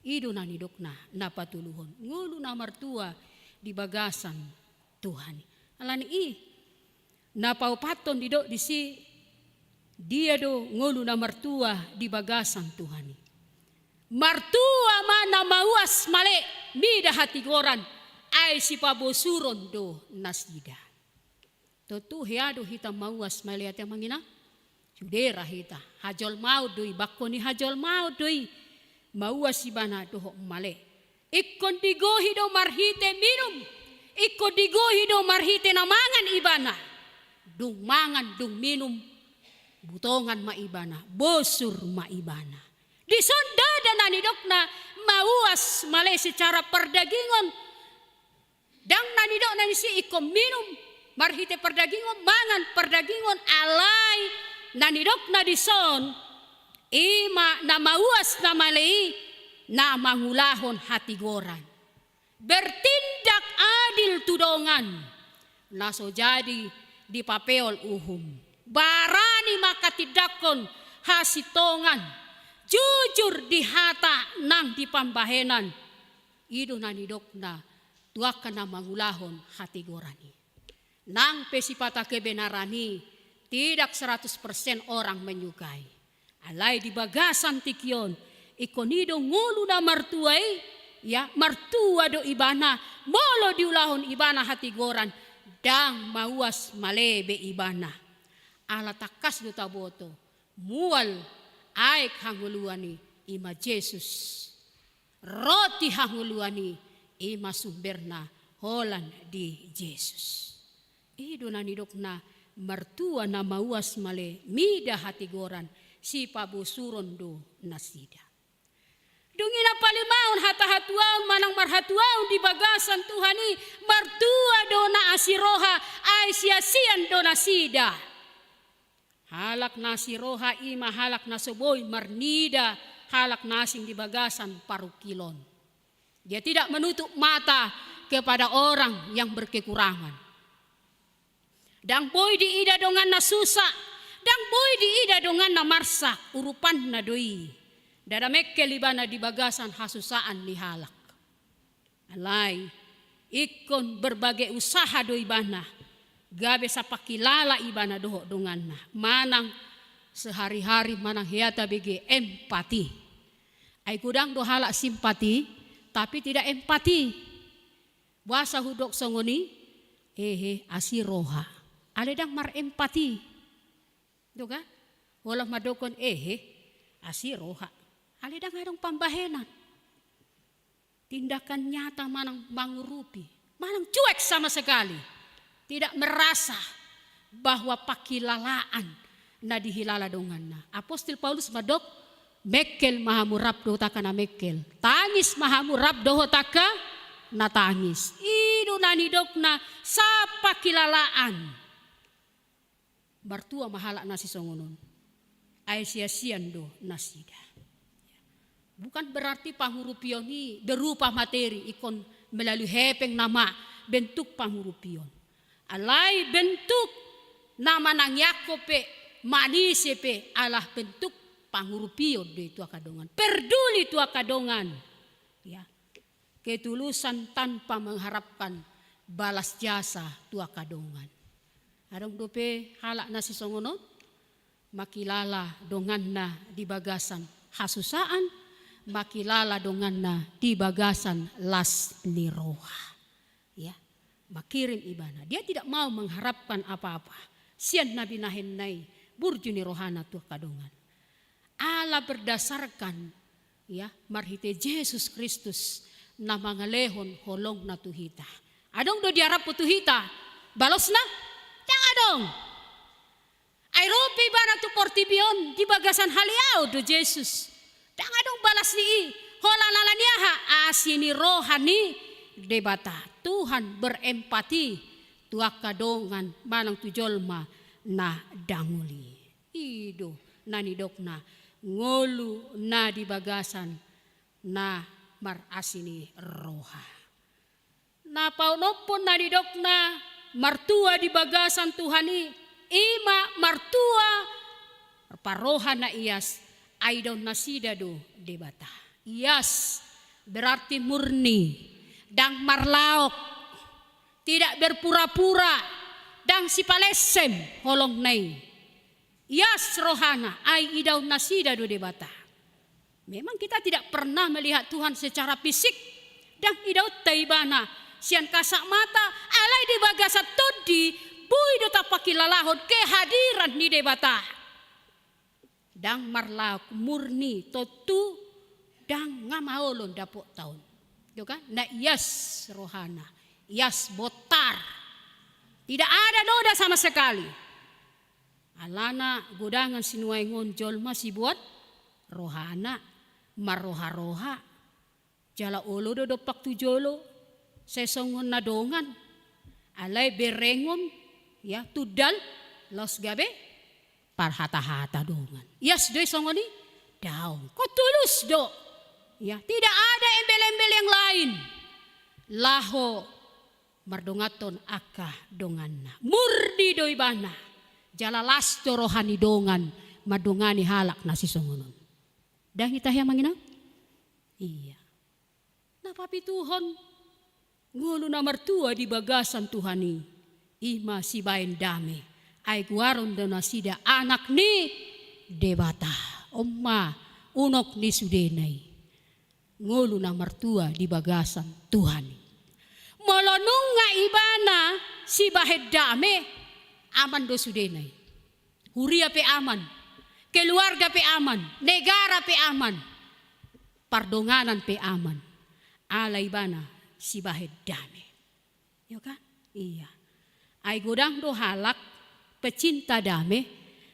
I do na nidokna na patoluhon, ngolu na martua di bagasan Tuhan i. Ala ni i, na paopathon didok disi, dia do ngolu na martua di bagasan Tuhan i. Martua ma na mauas male mida hatigoran, ai sipabosuron do nasida. Tontu hea do hita mauas male, ate amang inang? Sude ra hita. Hajolmaon do i, bangko ni hajolmaon do i. Mauas ibana dohot male. Ingkon digohi do marhite minum. Ingkon digohi do marhite na mangan ibana. Dung mangan, dung minum, butongan ma ibana, bosur ma ibana. Dison ndada na nidokna mauas male secara pardagingon. Ndang na nidokna disi ingkon minum marhite pardagingon, mangan pardagingon, alai na nidokna dison, i ma na mauas na male i, na mangulahon hatigoran. Bertindak adil tu dongan, na so jadi dipapeol uhum. Barani manghatindanghon hasintongan, jujur di hata nang di pambahenan. I do na nidokna tu angka na mangulahon hatigoran i. Nang pe sipata kebenaran i, tidak seratus persen orang menyukai. Alai di bagasan tingki on, ingkon i do ngolu na martua i, ya, martua do ibana, molo diulahon ibana hatigoran, ndang mauas male be ibana. Ala tangkas do taboto, mual aek hangoluan i, i ma Jesus. Roti hangoluan i, i ma sumberna holan di Jesus. I do na nidokna martua na mauas male mida hatigoran, sipabosuron do nasida. Dung i na palimaon hata hatuaon manang marhatuaon di bagasan Tuhan i, martua do na asi roha, ai siasian do nasida. Halak na asi roha i ma halak na so boi marnida halak na asing di bagasan parungkilon. Dia tidak menutup mata kepada orang yang berkekurangan. Ndang boi diida dongan na susa, ndang boi diida dongan na marsak, urupanna do i. Ndada mengkel ibana di bagasan hasusaan ni halak. Alai, ingkon berbagai usaha do ibana, gabe sapangkilala ibana dohot donganna. Manang sehari-hari manang hea tabege empati. Ai godang do halak simpati, tapi tidak empati. Boasa hudok songon i, ehe, asi roha. Alai ndang marempati. Do kan? Holan mandokkon, ehe, asi roha. Alai ndang adong pambahenan. Tindakan nyata manang mangurupi. Manang cuek sama sekali. Tidak merasa bahwa pangkilalaan na dihilala donganna. Apostel Paulus mandok, mengkel ma hamu rap dohot angka na mengkel. Tangis ma hamu rap dohot angka na tangis. I do na nidokna sapangkilalaan. Martua ma halak na sisongon on. Ai siasian do nasida. Bukan berarti pangurupion i berupa materi, ingkon melalui hepeng nama bentuk pangurupion. Alai bentuk na manangiangkon pe, manise pe, ala bentuk pangurupion do i tu angka dongan. Perduli tu angka dongan. Ya. Ketulusan tanpa mengharapkan balas jasa tu angka dongan. Adong dope halak na sisongon on, mangkilala donganna di bagasan hasusaan, mangkilala donganna di bagasan las ni roha. Ya, mangkirim ibana. Dia tidak mau mengharapkan apa-apa sian na binahenna i, burju ni rohana tu angka dongan. Ala berdasarkan, ya, marhite Jesus Kristus na mangalehon holongna tu hita. Adong do diaraphu tu hita balosna? Ndang adong. Ai ro pe ibana tu portibi on di bagasan haleaon do Jesus. Ndang adong balas ni i, holan ala ni aha? Asi ni roha ni Debata. Tuhan berempati tu angka dongan manang tu jolma na dangol i. I do na nidokna ngolu na di bagasan na marasi ni roha. Na paonomhon na nidokna martua di bagasan Tuhan i, i ma martua parroha na ias, ai idaon nasida do Debata. Ias berarti murni, ndang marlaok, tidak berpura-pura, ndang sipalessem holongna i. Ias rohana, ai idaon nasida do Debata. Memang kita tidak pernah melihat Tuhan secara fisik, ndang idaonta ibana sian kasat mata, alai di bagasan tondi, boi do tapangkilalahon kehadiran ni Debata. Ndang marlaok, murni, tontu, ndang nga maolon dapotta on. Itu kan? Na ias rohana, ias bontar. Tidak ada noda sama sekali. Alana godangan sinuaeng on jolma siboan rohana, marroha-roha. Jala olo do dompak tu jolo, sai songon na dongan. Alai berengon, ya, tundal, laos gabe parhata-hata dongan. Ias do i songon i? Daong. Ingkon tulus do. Ya, tidak ada embel-embel yang lain. Laho mardonganhon angka donganna. Murni do ibana. Jala las do roha ni dongan mandongani halak na sisongon on. Ndang hita hea manginang? Iya. Na papituhon, ngolu na martua di bagasan Tuhan i, i ma sibaen dame. Ai goaron do nasida anak ni Debata. On ma unok ni sudena i. Ngolu na martua di bagasan Tuhan i. Molo nunga ibana sibahen dame, aman do sudena i. Huria pe aman, keluarga pe aman, negara pe aman, pardonganan pe aman, ala ibana sibahen dame. Iyo kan? Iya. Ai godang do halak pecinta dame,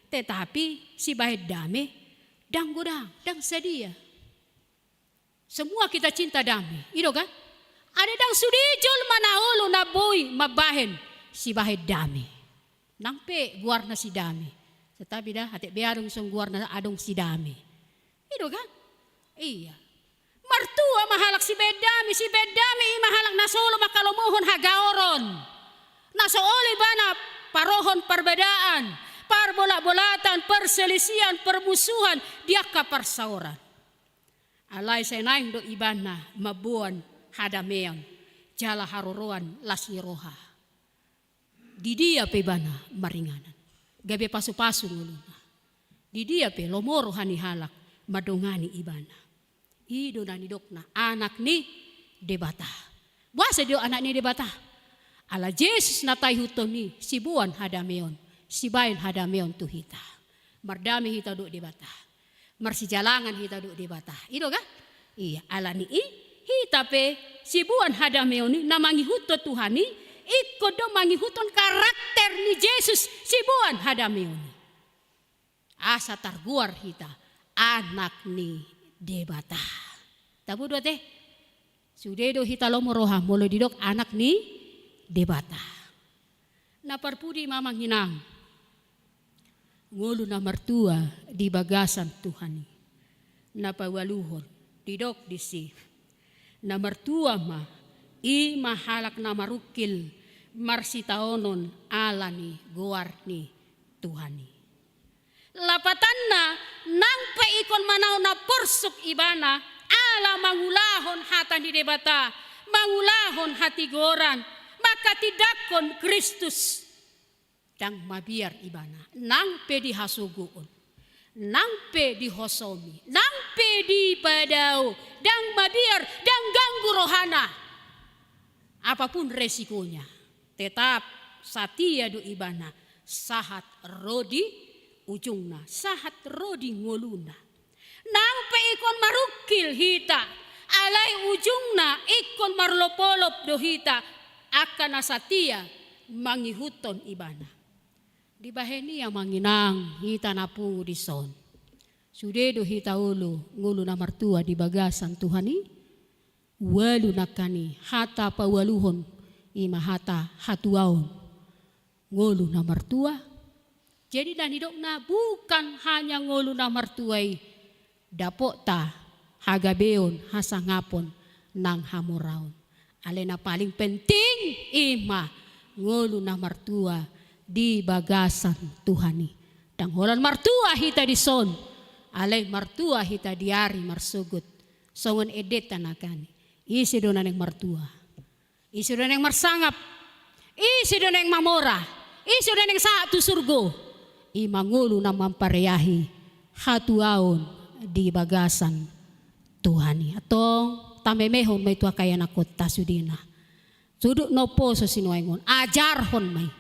tetapi sibahen dame ndang godang, ndang sadia. Semua kita cinta damai, i do kan? Ada ndang sude jolma na olo na boi mambahen sibahen damai. Nang pe goarna si damai. Tetapi da, atik be adong songon goarna adong si damai. I do kan? Iya. Martua ma halak sibahen damai, sibahen damai i ma halak na so olo mangkalomohon hagaoron. Na so olo ibana parohon parbedaan, parbolatbolatan, perselisihan, permusuhan di angka parsaoran. Alai sai naeng do ibana mamboan hadameon jala haroroan las ni roha. Di dia pe ibana maringanan, gabe pasupasu ngoluna. Di dia pe lomo roha ni halak mandongani ibana. I do na nidokna anak ni Debata. Boasa didok anak ni Debata? Ala Jesus na taihuthon i siboan hadameon, sibahen hadameon tu hita. Mardame hita dohot Debata. Marsijalangan hita dohot Debata. I do kan? Iya, ala ni i hita pe siboan hadameon i na mangihuthon Tuhan i, ingkon do mangihuthon karakter ni Jesus siboan hadameon i. Asa targoar hita anak ni Debata. Tabo do ate? Sude do hita lomo roha molo didok anak ni Debata. Na parpudi ma amang inang, ngolu na martua di bagasan Tuhan i. Na paualuhon didok disi, na martua ma, i ma halak na marungkil marsitaonon ala ni goar ni Tuhan i. Lapatanna, nang pe ingkon manaon na porsuk ibana ala mangulahon hata ni Debata, mangulahon hatigoran, manghatindanghon Kristus, ndang mabiar ibana, nang pe dihasogoon, nang pe dihosomi, nang pe dipadao, ndang mabiar, ndang ganggu rohana. Apapun resikonya, tetap satia do ibana sahat ro di ujungna, sahat ro di ngoluna. Nang pe ingkon marungkil hita, alai ujungna ingkon marolopolop do hita, angka na satia mangihuthon ibana. Dibahen i amang inang hita na pungu dison, sude do hita olo ngolu na martua di bagasan Tuhan i. Ualu nangkin i, hata paualuhon, i ma hata hatuaon. Ngolu na martua. Jadi na nidokna bukan hanya ngolu na martua i, dapotta hagabeon, hasangapon nang hamoraon. Alai na paling penting i ma ngolu na martua di bagasan Tuhan i. Ndang holan martua hita dison, alai martua hita di ari marsogot. Songon endenta nangkin i. Ise do na naeng martua? Ise do na naeng marsangap? Ise do na naeng mamora? Ise do na naeng sahat tu surgo? I ma ngolu na mampareahi hatuaon di bagasan Tuhan i. Antong tamemehon ma i tu angka ianakhonta sudena. Sudut na umposo sinuaeng on, ajarhon ma i.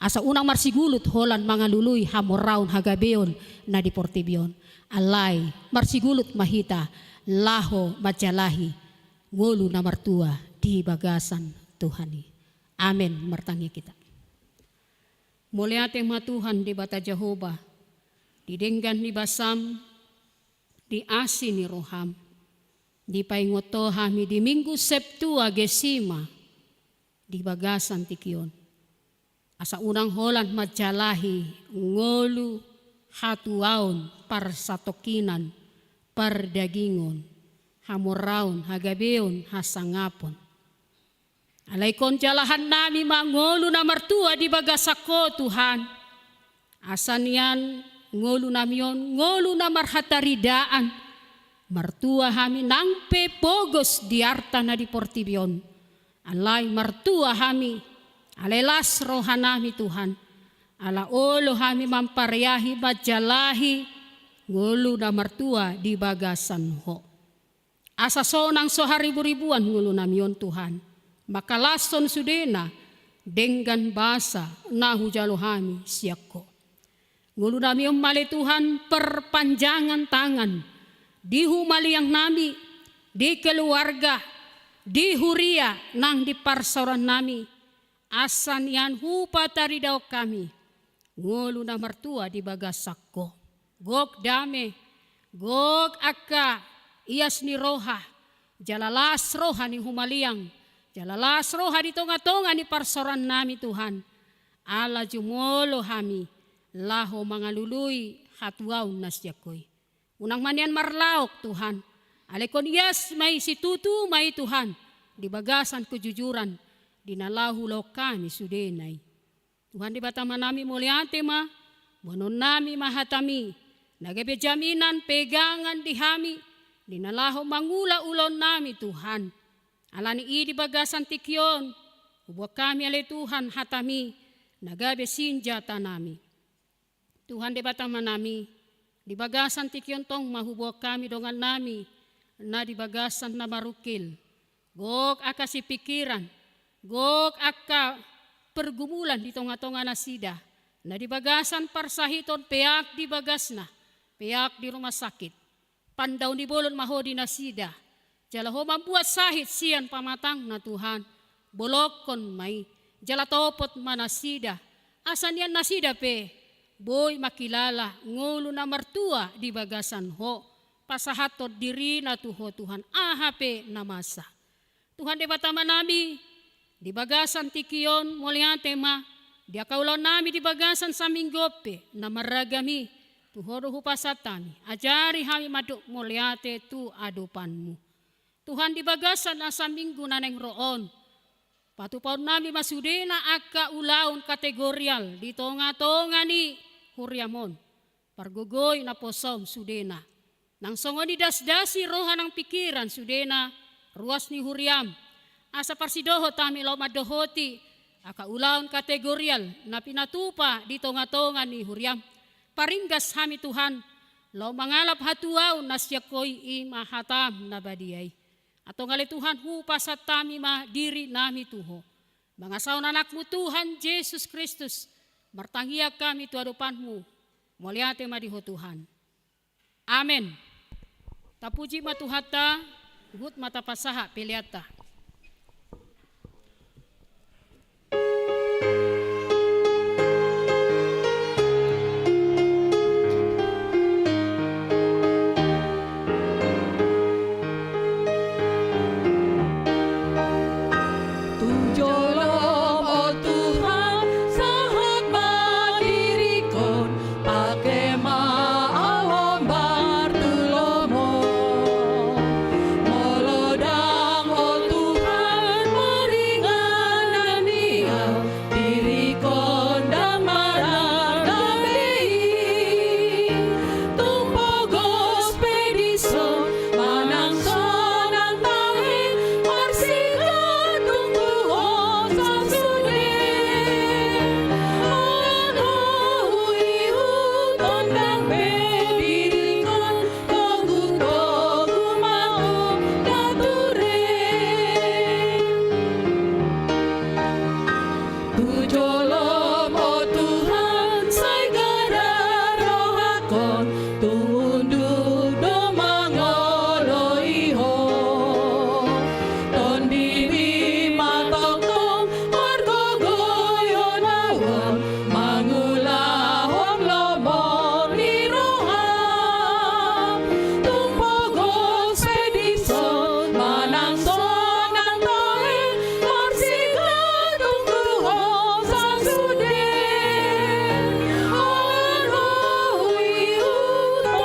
Asa unang marsigulut holan mangalului hamoraon hagabeon na di portibi on. Alai marsigulut ma hita laho manjalahi ngolu na martua di bagasan Tuhan i. Amen. Martangiang hita. Mauliate ma Tuhan Debata Jahowa, di denggan ni basam, di asi ni roham, dipaingot Ho hami di Minggu Septuagesima di bagasan tingki on. Asa unang holan manjalahi ngolu, hatuaon, parsatongkinan, pardagingon, hamoraon, hagabeon, hasangapon. Alai ingkon jalahannami ma ngolu na martua di bagasan Ho, Tuhan. Asa nian ngolunami on ngolu na marhataridaan. Martua hami nang pe pogos di arta na di portibi on. Alai martua hami, alai las rohanami, Tuhan. Ala olo hami mampareahi, manjalahi ngolu na martua di bagasan Ho. Asa sonang so hariburibuan ngolunami on, Tuhan, mangkalashon sudena denggan basa na hujalo hami sian Ho. Ngolunami on ma ale Tuhan perpanjangan tangan di humaliangnami, di keluarga, di huria nang di parsaorannami. Asa nian hupataridahon hami ngolu na martua di bagasan Ho. Gok dame, gok angka ias ni roha, jala las roha ni humaliang, jala las roha di tongatonga ni parsaorannami Tuhan. Ala jumolo hami laho mangalului hatuaon na sian Ho i. Unang ma nian marlaok Tuhan. Alai ingkon ias ma i, situtu ma i Tuhan di bagasan kejujuran di na laho huulahon hami sudena i. Tuhan Debata Amanami, mauliate ma, boanonnami ma hatami na gabe jaminan pegangan di hami di na laho mangula ulaonnami Tuhan. Ala ni i di bagasan tingki on huboan hami ale Tuhan hatami na gabe sinjatanami. Tuhan Debata Amanami, di bagasan tingki on tong ma huboan hami dongannami na di bagasan na marungkil. Gok angka sipingkiran, gok angka pergumulan di tongatonga nasida na di bagasan parsahiton, peak di bagasna, peak di rumah sakit. Pandaon ni bolon ma Ho di nasida, jala Ho mambuat sahit sian pamatangna Tuhan. Bolongkon ma i, jala topot ma nasida, asa nian nasida pe boi mangkilala ngolu na martua di bagasan Ho, pasahathon dirina tu Ho Tuhan, aha pe na masa. Tuhan Debata Amanami, di bagasan tingki on mauliate ma, di angka ulaonnami di bagasan saminggu on pe na marragam i, tu Ho do hupasahat hami, ajari hami mandok mauliate tu adopanMu. Tuhan, di bagasan na saminggu na naeng ro on, patupaonnami ma sudena angka ulaon kategorial di tongatonga ni huriaM on. Pargogoi naposoM sudena. Nang songon i dasdasi roha nang pingkiran sudena ruas ni huriaM. Asa parsidohot hami laho mandohoti angka ulaon kategorial na pinatupa di tongatonga ni huriaM. Paringgas hami Tuhan, laho mangalap hatuaon na sian Ho i, i ma hataM na badia i. Antong ale Tuhan, hupasahat hami ma dirinami tu Ho. Mangasahon AnakMu Tuhan Jesus Kristus, martangiang hami tu adopanMu. Mauliate ma di Ho Tuhan. Amen. Tapuji ma Tuhanta, huhut ma tapasahat peleanta. Tu joloM, o Tuhan, sahat ma diringkon, pake ma au hombar tu lomo. Molo ndang, o Tuhan, maringanan i au, diringkon ndang marada be i. Tung pogos pe dison manang sonang tahe, marsigantung tu Ho sasude. Ala Ho ihuthon ndang be diringkon, togu-togu ma Ho da ture. Tu joloM, o Tuhan, sai garar rohangkon, tung unduk do mangoloi Ho. TondiMi ma tongtong margogoion au on, mangulahon lomo ni roha. Tung pogos pe dison manang sonang tahe, marsigantung tu Ho sasude. Ala Ho ihuthon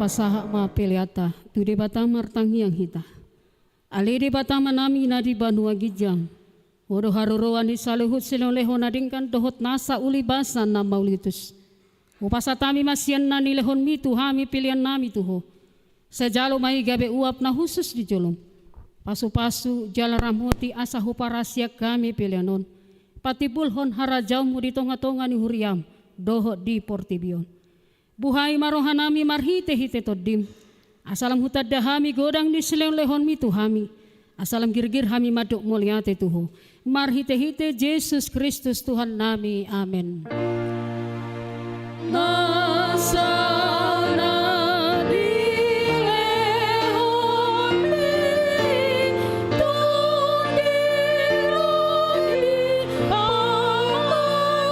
Sahat ma peleanta tu Debata martangiang hita. Ale Debata Amanami na di banua ginjang, Ho do haroroan ni saluhut silehonlehon na denggan dohot nasa uli basa na mauliutus. Hupasahat hami ma sian na nilehonmi tu hami peleannami tu Ho. Sai jalo ma i gabe uap na hushus di jolom. Pasupasu jala ramoti asa huparasiak hami pelean on patimbulhon harajaonmu di tongatonga ni huriam dohot di portibi on. Buhai ma rohanami marhitehite Tondim, asa lam hutanda hami godang ni silehonlehonmi tu hami, asa lam girgir hami mandok mauliate tu Ho. Marhitehite Jesus Kristus Tuhannami. Amen. Nasa na dilehonmi Tondim di pamatangku,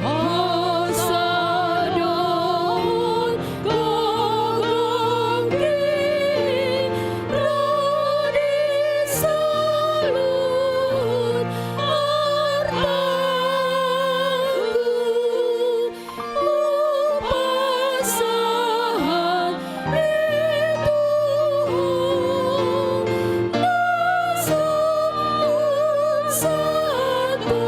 asa dohot gogongi ro di saluhut artangku. Hupasahat i tu Ho na saut satongkin.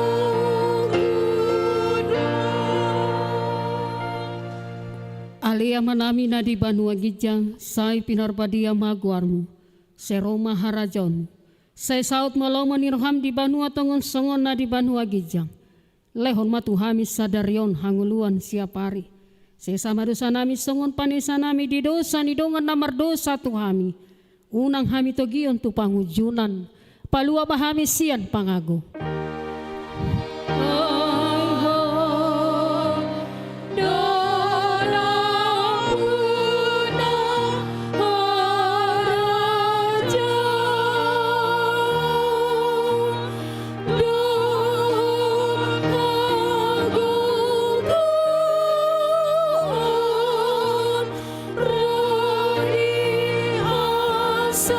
Ale Amanami na di banua ginjang, sai pinarbadia ma goarmu. Sai ro ma harajaonmu. Sai saut ma lomo ni roham di banua tonga on songon na di banua ginjang. Lehon ma tu hami sadari on hangoluan siapari. Sesa ma dosanami songon panesanami di dosa ni dongan na mardosa tu hami. Unang hami togion tu pangunjunan. Palua ma hami sian pangago. Ai Ho do nampuna harajaon dohot hagogoon ro di hasangapon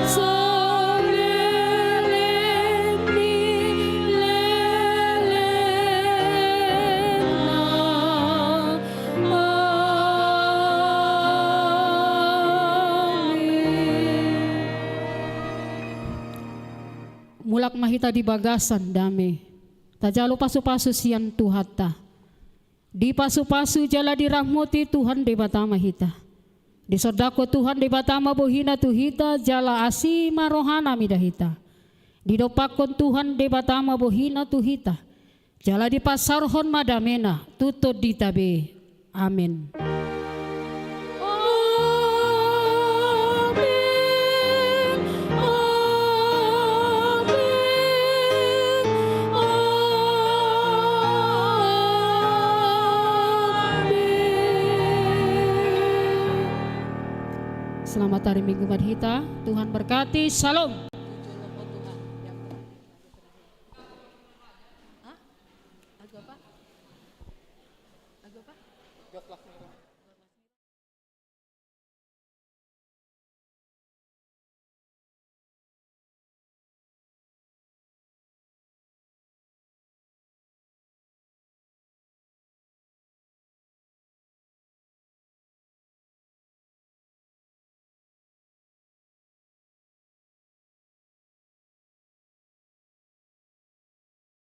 saleleng ni lelengna. Amin. Mulak ma hita di bagasan dame. Tajalo pasupasu sian Tuhanta. Dipasupasu jala diramoti Tuhan Debata ma hita. Disondangkon Tuhan Debata ma bohina tu hita jala asi ma rohana mida hita. Didompakkon Tuhan Debata ma bohina tu hita. Jala dipasaorhon ma damena tu tondinta be. Amen. Amen. Amen. Amen. Selamat hari Minggu buat hita. Tuhan berkati. Shalom. Hah? Lagu apa? Lagu apa?